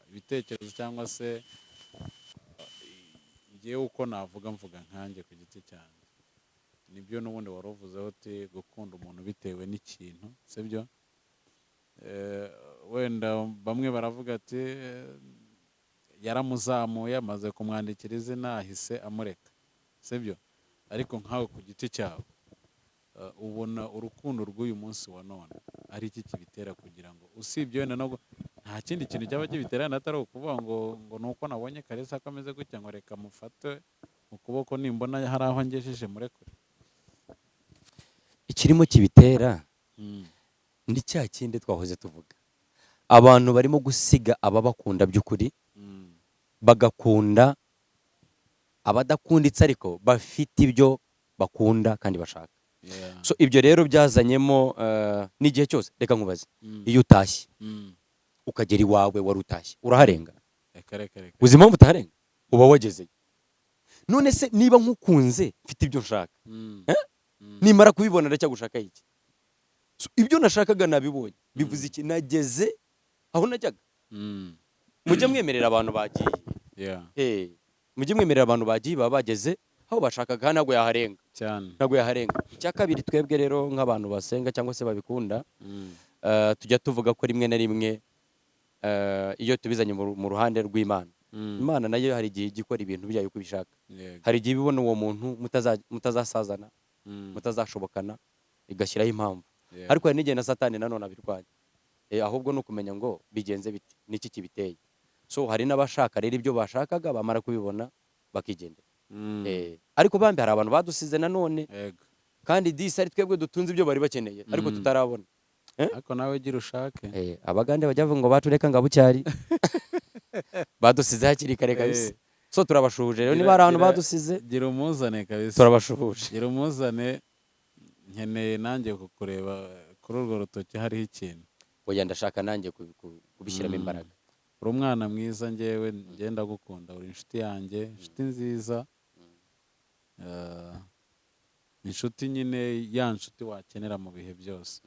ibitekerezo cyangwa se ngewe uko navuga, mvuga nkanjye ku giti cyanjye, nibyo n'ubundi wari uvuzeho uti gukunda umuntu bitewe n'ikintu, sibyo? Wenda bamwe baravuga ati yaramuzamuye, amaze kumwandikira izina ahise amureka, sibyo? Ariko nkawe ku giti cyawe, ubona urukundo rw'uyu munsi wa none ari iki kibitera, kugira ngo usibye wenda no nta kindi kintu cyaba kibitera, wenda atari ukuvuga ngo ni uko nabonye Kalisa ko ameze gutya, ngo reka mufate mu kuboko, nimbona hari aho ngejeje murekure? Ikirimo kibitera ni cya kindi twahoze tuvuga: abantu barimo gusiga ababakunda by'ukuri, bagakunda abadakunditse ariko bafite ibyo bakunda kandi bashaka. So ibyo rero byazanyemo n'igihe cyose. Reka nkubaze, iyo utashye ukagera iwawe, wari utashye, uraharenga? Reka, reka, reka. Uzi impamvu utaharenga? Uba wagezeyo. None se niba nkukunze, mfite ibyo nshaka, nimara kubibona ndacyagushaka iki? So, ibyo nashakaga nabibonye, bivuze iki? Nageze aho najyaga. Mujye mwemerera abantu bagiye. Mujye mwemerera abantu bagiye, baba bageze aho bashakaga kandi ntabwo yaharenga. Cyane. Ntabwo yaharenga. Icya kabiri, twebwe rero nk'abantu basenga cyangwa se babikunda, tujya tuvuga ko rimwe na rimwe, iyo tubizanye mu ruhande rw'Imana, Imana nayo hari igihe ijya ikora ibintu byayo uko ibishaka. Hari igihe ibibona uwo muntu mutazasazana, mutazashobokana, igashyiraho impamvu. Ariko hari n'igihe na Satani nanone abirwanya. Ahubwo ni ukumenya ngo bigenze bite, niki kibiteye. So hari n'abashaka rero ibyo bashakaga, bamara kubibona bakigendera. Ariko bambi, hari abantu badusize nanone kandi disi ari twebwe dutunze ibyo bari bakeneye ariko tutarabona. Ariko nawe gira ushake. Abagande bajya bavuga ngo bacu reka ngo abucyari badusize hakiri kare kabisa. So turabashuhuje rero, niba hari abantu badusize, Gira umuzane kabisa. turabashuhuje. Gira umuzane, nkeneye nanjye kukureba kuri urwo rutoki hariho ikintu. Oya, ndashaka nanjye kubishyiramo imbaraga. Uri umwana mwiza, njyewe ngenda gukunda, uri inshuti yanjye, inshuti nziza. Inshuti nyine, ya nshuti wakenera mu bihe byose.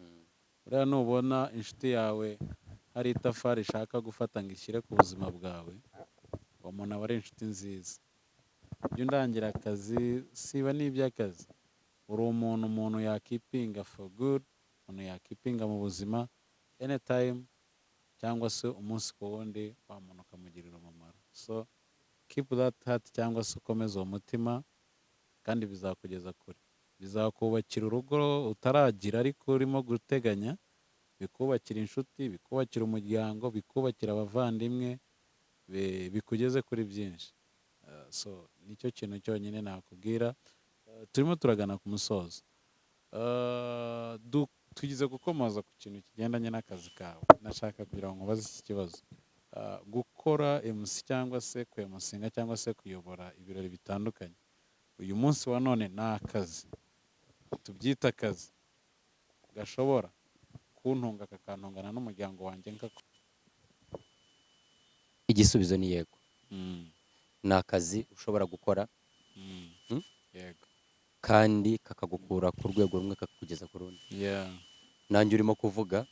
Buriya nubona inshuti yawe hari itafari ishaka gufata ngo ishyire ku buzima bwawe, uwo muntu aba ari inshuti nziza. Jya undangira akazi, siba n'iby'akazi, uri umuntu yakeepinga for good, umuntu yakeepinga mu buzima anytime cyangwa se umunsi ku wundi, wa muntu ukamugirira umumaro. So keep that heart cyangwa se ukomeze uwo mutima, kandi bizakugeza kure, bizakubakira urugo utaragira ariko urimo guteganya, bikubakira inshuti, bikubakira umuryango, bikubakira abavandimwe, bikugeze kuri byinshi. So nicyo kintu cyonyine nakubwira. Turimo turagana ku musozo. Tugize gukomoza ku kintu kigendanye n'akazi kawe, nashaka kugira ngo nkubaze iki kibazo. Gukora MC cyangwa se kwemusinga cyangwa se kuyobora ibirori bitandukanye uyu munsi wa none ni akazi, tubyita akazi gahemba? Gashobora kuntunga, kakantungana n'umuryango wanjye nkako? Igisubizo ni yego. Ni akazi ushobora gukora, Kandi kakagukura ku rwego rumwe kakakugeza ku rundi. Nanjye urimo kuvuga,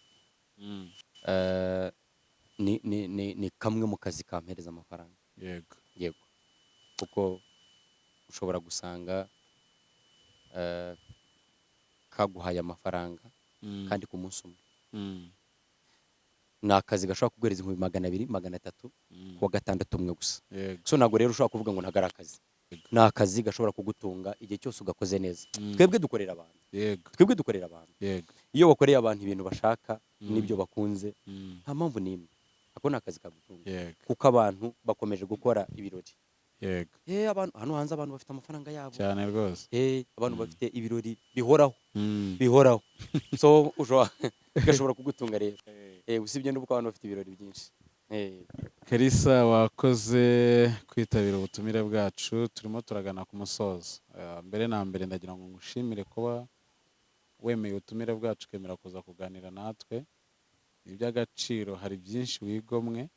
ni kamwe mu kazi kampereza amafaranga. Yego, kuko ushobora gusanga kaguhaye amafaranga kandi ku munsi umwe. Ni akazi gashobora kuguhereza 200,000, 300 kuwa gatandatu umwe gusa. So ntabwo rero ushobora kuvuga ngo ntabwo ari akazi. Ni akazi gashobora kugutunga igihe cyose ugakoze neza. Twebwe dukorera abantu. Twebwe dukorera abantu. Iyo wakoreye abantu ibintu bashaka n'ibyo bakunze, nta mpamvu n'imwe, ako ni akazi kagutunga. Kuko abantu bakomeje gukora ibirori. Abantu hano hanze, abantu bafite amafaranga yabo. Cyane rwose. Abantu bafite ibirori bihoraho, bihoraho. So ushobora, gashobora kugutunga rero. Usibye n'ubwo abantu bafite ibirori byinshi. Kalisa, wakoze kwitabira ubutumire bwacu. Turimo turagana ku musozo. Mbere na mbere ndagira ngo ngushimire kuba wemeye ubutumire bwacu, ukemera kuza kuganira natwe. Ni iby'agaciro. Hari byinshi wigomwe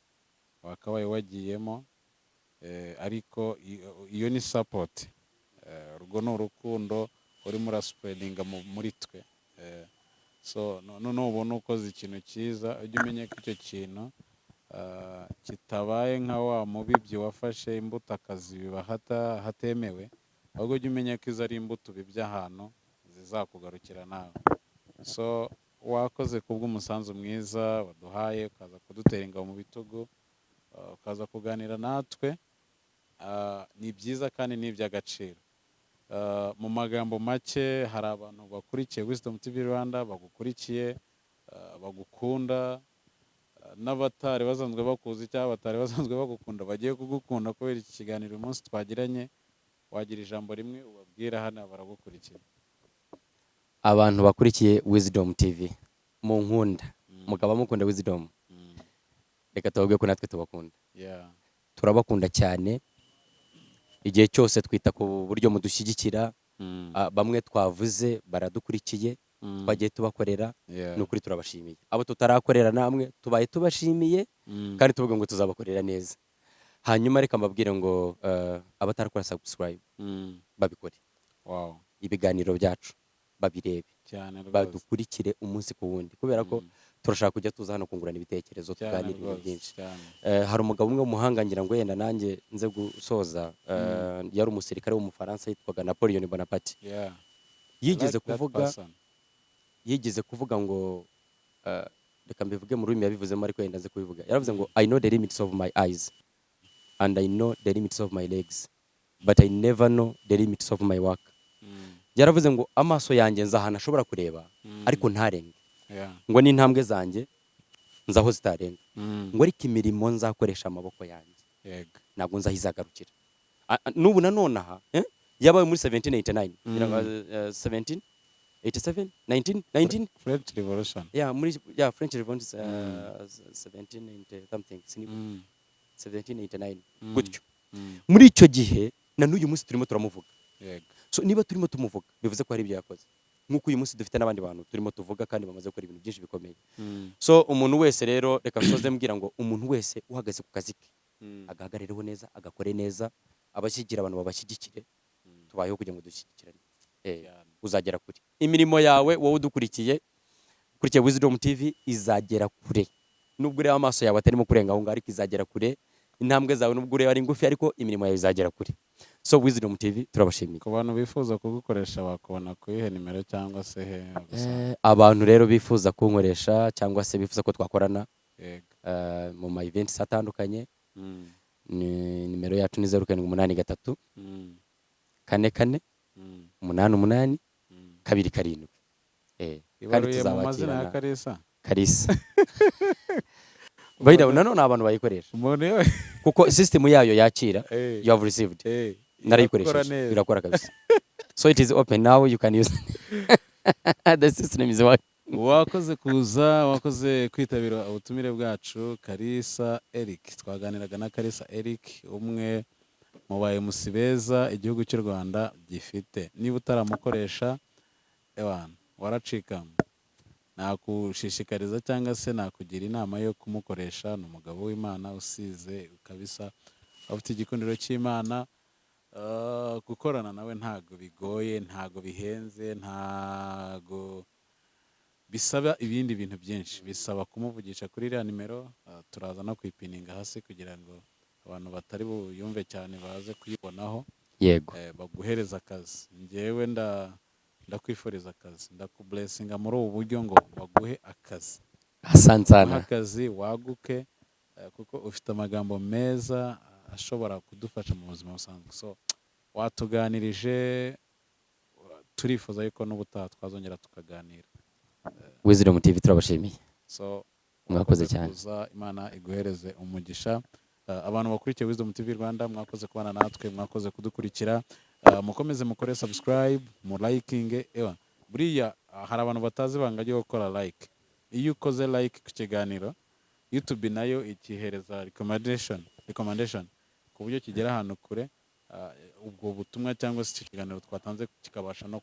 wakabaye wagiyemo, ariko iyo ni support. Urwo ni urukundo urimo uraspreadinga muri twe. So nubona ukoze ikintu cyiza, ujye umenya ko icyo kintu kitabaye nka wa mubibyi wafashe imbuto akazibiba hatemewe, ahubwo ujye umenya ko izo ari imbuto ubibye ahantu zizakugarukira nawe. So wakoze kubw'umusanzu mwiza waduhaye, ukaza kudutera ingabo mu bitugu, ukaza kuganira natwe. Ni byiza kandi ni iby'agaciro. Mu magambo make, hari abantu bakurikiye Wisdom TV Rwanda, bagukurikiye, bagukunda, n'abatari basanzwe bakuzi cyangwa batari basanzwe bagukunda bagiye kugukunda kubera iki kiganiro uyu munsi twagiranye. Wagira ijambo rimwe ubabwira? Hano baragukurikiye. Abantu bakurikiye Wisdom TV, mu nkunda, mukaba mukunda Wisdom, reka tubabwire ko natwe tubakunda. Turabakunda cyane. Igihe cyose twita ku buryo mudushyigikira. Bamwe twavuze baradukurikiye, twagiye tubakorera. Ni ukuri turabashimiye. Abo tutarakorera, namwe tubaye tubashimiye kandi tuvuga ngo tuzabakorera neza. Hanyuma reka mbabwire ngo abatarakora subscribe babikore, ibiganiro byacu babirebe, Cyane rwose. badukurikire umunsi ku wundi, kubera ko turashaka kujya tuza hano kungurana ibitekerezo, tuganira ibintu byinshi. Hari umugabo umwe w'umuhanga, ngira ngo yenda nanjye nze gusoza, yari umusirikare w'Umufaransa yitwaga Napoleon Bonaparte. Yigeze I like that kuvuga person. Yigeze kuvuga ngo, reka mbivuge mu rurimi yabivuzemo, ariko yenda nze kubivuga. Yaravuze ngo: "I know the limits of my eyes and I know the limits of my legs, but I never know the limits of my work." Yaravuze ngo: "Amaso yanjye nzi ahantu ashobora kureba ariko ntarenge." Ngo n'intambwe zanjye nzi aho zitarenga. Ngo ariko imirimo nzakoresha amaboko yanjye, ntabwo nzi aho izagarukira. N'ubu nanone aha, yabaye muri 1789, ngira ngo, 1787, 19 19 French Revolution. Yeah, muri, yeah, French Revolution, 1790 something, 1789 gutyo. Muri icyo gihe na n'uyu munsi turimo turamuvuga. So niba turimo tumuvuga, bivuze ko hari ibyo yakoze, nk'uko uyu munsi dufite n'abandi bantu turimo tuvuga kandi bamaze gukora ibintu byinshi bikomeye. So umuntu wese rero, reka nsoze mbwira ngo umuntu wese uhagaze ku kazi ke, agahagarireho neza, agakore neza, abashyigikira abantu babashyigikire. Tubayeho kugira ngo dushyigikirane. Uzagera kure. Imirimo yawe, wowe udukurikiye, ukurikiye Wisdom TV, izagera kure, nubwo ureba amaso yawe atarimo kurenga aho ngaho, ariko izagera kure. Intambwe zawe, nubwo ureba ari ngufi, ariko imirimo yawe izagera kure. So Wisdom TV turabashimiye. Ku bantu bifuza kugukoresha, bakubona ku iyihe nimero cyangwa se he gusa? Abantu rero bifuza kunkoresha cyangwa se bifuza ko twakorana mu ma events atandukanye, ni nimero yacu ni 0783 44 88 27. Kandi Ibaruye mu mazina ya tuzabakirana. Kalisa. Kalisa. By the way, nanone abantu bayikoresha, Umuntu iyo kuko system yayo yakira you have received. Irakora Narayikoresheje. neza. Irakora kabisa. So it is open now, you can use the system, is working. Wakoze kuza, wakoze kwitabira ubutumire bwacu, Kalisa Eric. Twaganiraga na Kalisa Eric, umwe mu ba MC beza igihugu cy'u Rwanda gifite. Niba utaramukoresha, ewana, waracikama. Nakushishikariza cyangwa se nakugira inama yo kumukoresha. Ni umugabo w'Imana usize kabisa, afite igikundiro cy'Imana. Gukorana nawe ntago bigoye, ntago bihenze, ntago bisaba ibindi bintu byinshi. Bisaba kumuvugisha kuri iriya nimero. Turaza no kuyipininga hasi kugira ngo abantu batari buyumve cyane baze kuyibonaho. Baguhereza akazi. Njyewe ndakwifuriza akazi, ndakublessinga muri ubu buryo ngo baguhe akazi. Asante Baguhe sana. akazi, waguke, kuko ufite amagambo meza ashobora kudufasha mu buzima busanzwe. So watuganirije, turifuza yuko n'ubutaha twazongera tukaganira. Wisdom TV turabashimiye. So Mwakoze wakoze cyane. kuza, Imana iguhereze umugisha. Abantu bakurikiye Wisdom TV Rwanda, mwakoze kubana natwe, mwakoze kudukurikira. Mukomeze mukore subscribe, mu liking. Ewa buriya hari abantu batazi ibanga ryo gukora like. Iyo ukoze like ku kiganiro, YouTube nayo ikihereza recommendation ku buryo kigera ahantu kure, ubwo butumwa cyangwa se icyo kiganiro twatanze kikabasha no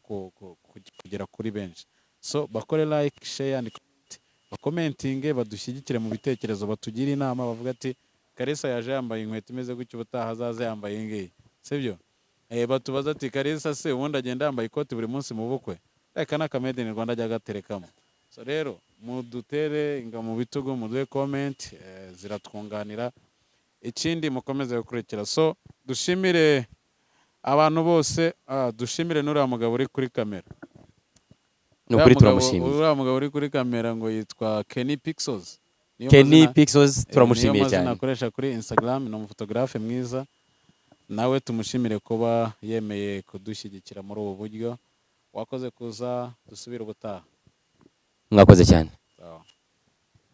kugera kuri benshi. So bakore like, share and comment, bacommentinge, badushyigikire mu bitekerezo, batugire inama, bavuga ati: "Kalisa yaje yambaye inkweto imeze gutyo, ubutaha azaze yambaye iyi ngiyi." Sibyo? Batubaza ati: "Kalisa se ubundi agenda yambaye ikoti buri munsi mu bukwe? Reka n'aka Made in Rwanda ajya agaterekamo." So rero mudutere inga mu bitugu, muduhe comment, ziratwunganira. Ikindi, mukomeze gukurikira. So dushimire abantu bose, dushimire n'uriya mugabo uri kuri kamera. Ni ukuri, Uriya mugabo- turamushimiye. Uriya mugabo uri kuri kamera ngo yitwa Kenny Pixels. Niyo Kenny Pixels, turamushimiye niyo mazina cyane. akoresha kuri Instagram. Ni umufotogarafe mwiza, nawe tumushimire kuba yemeye kudushyigikira muri ubu buryo. Wakoze kuza, dusubire ubutaha. Mwakoze cyane. Sawa.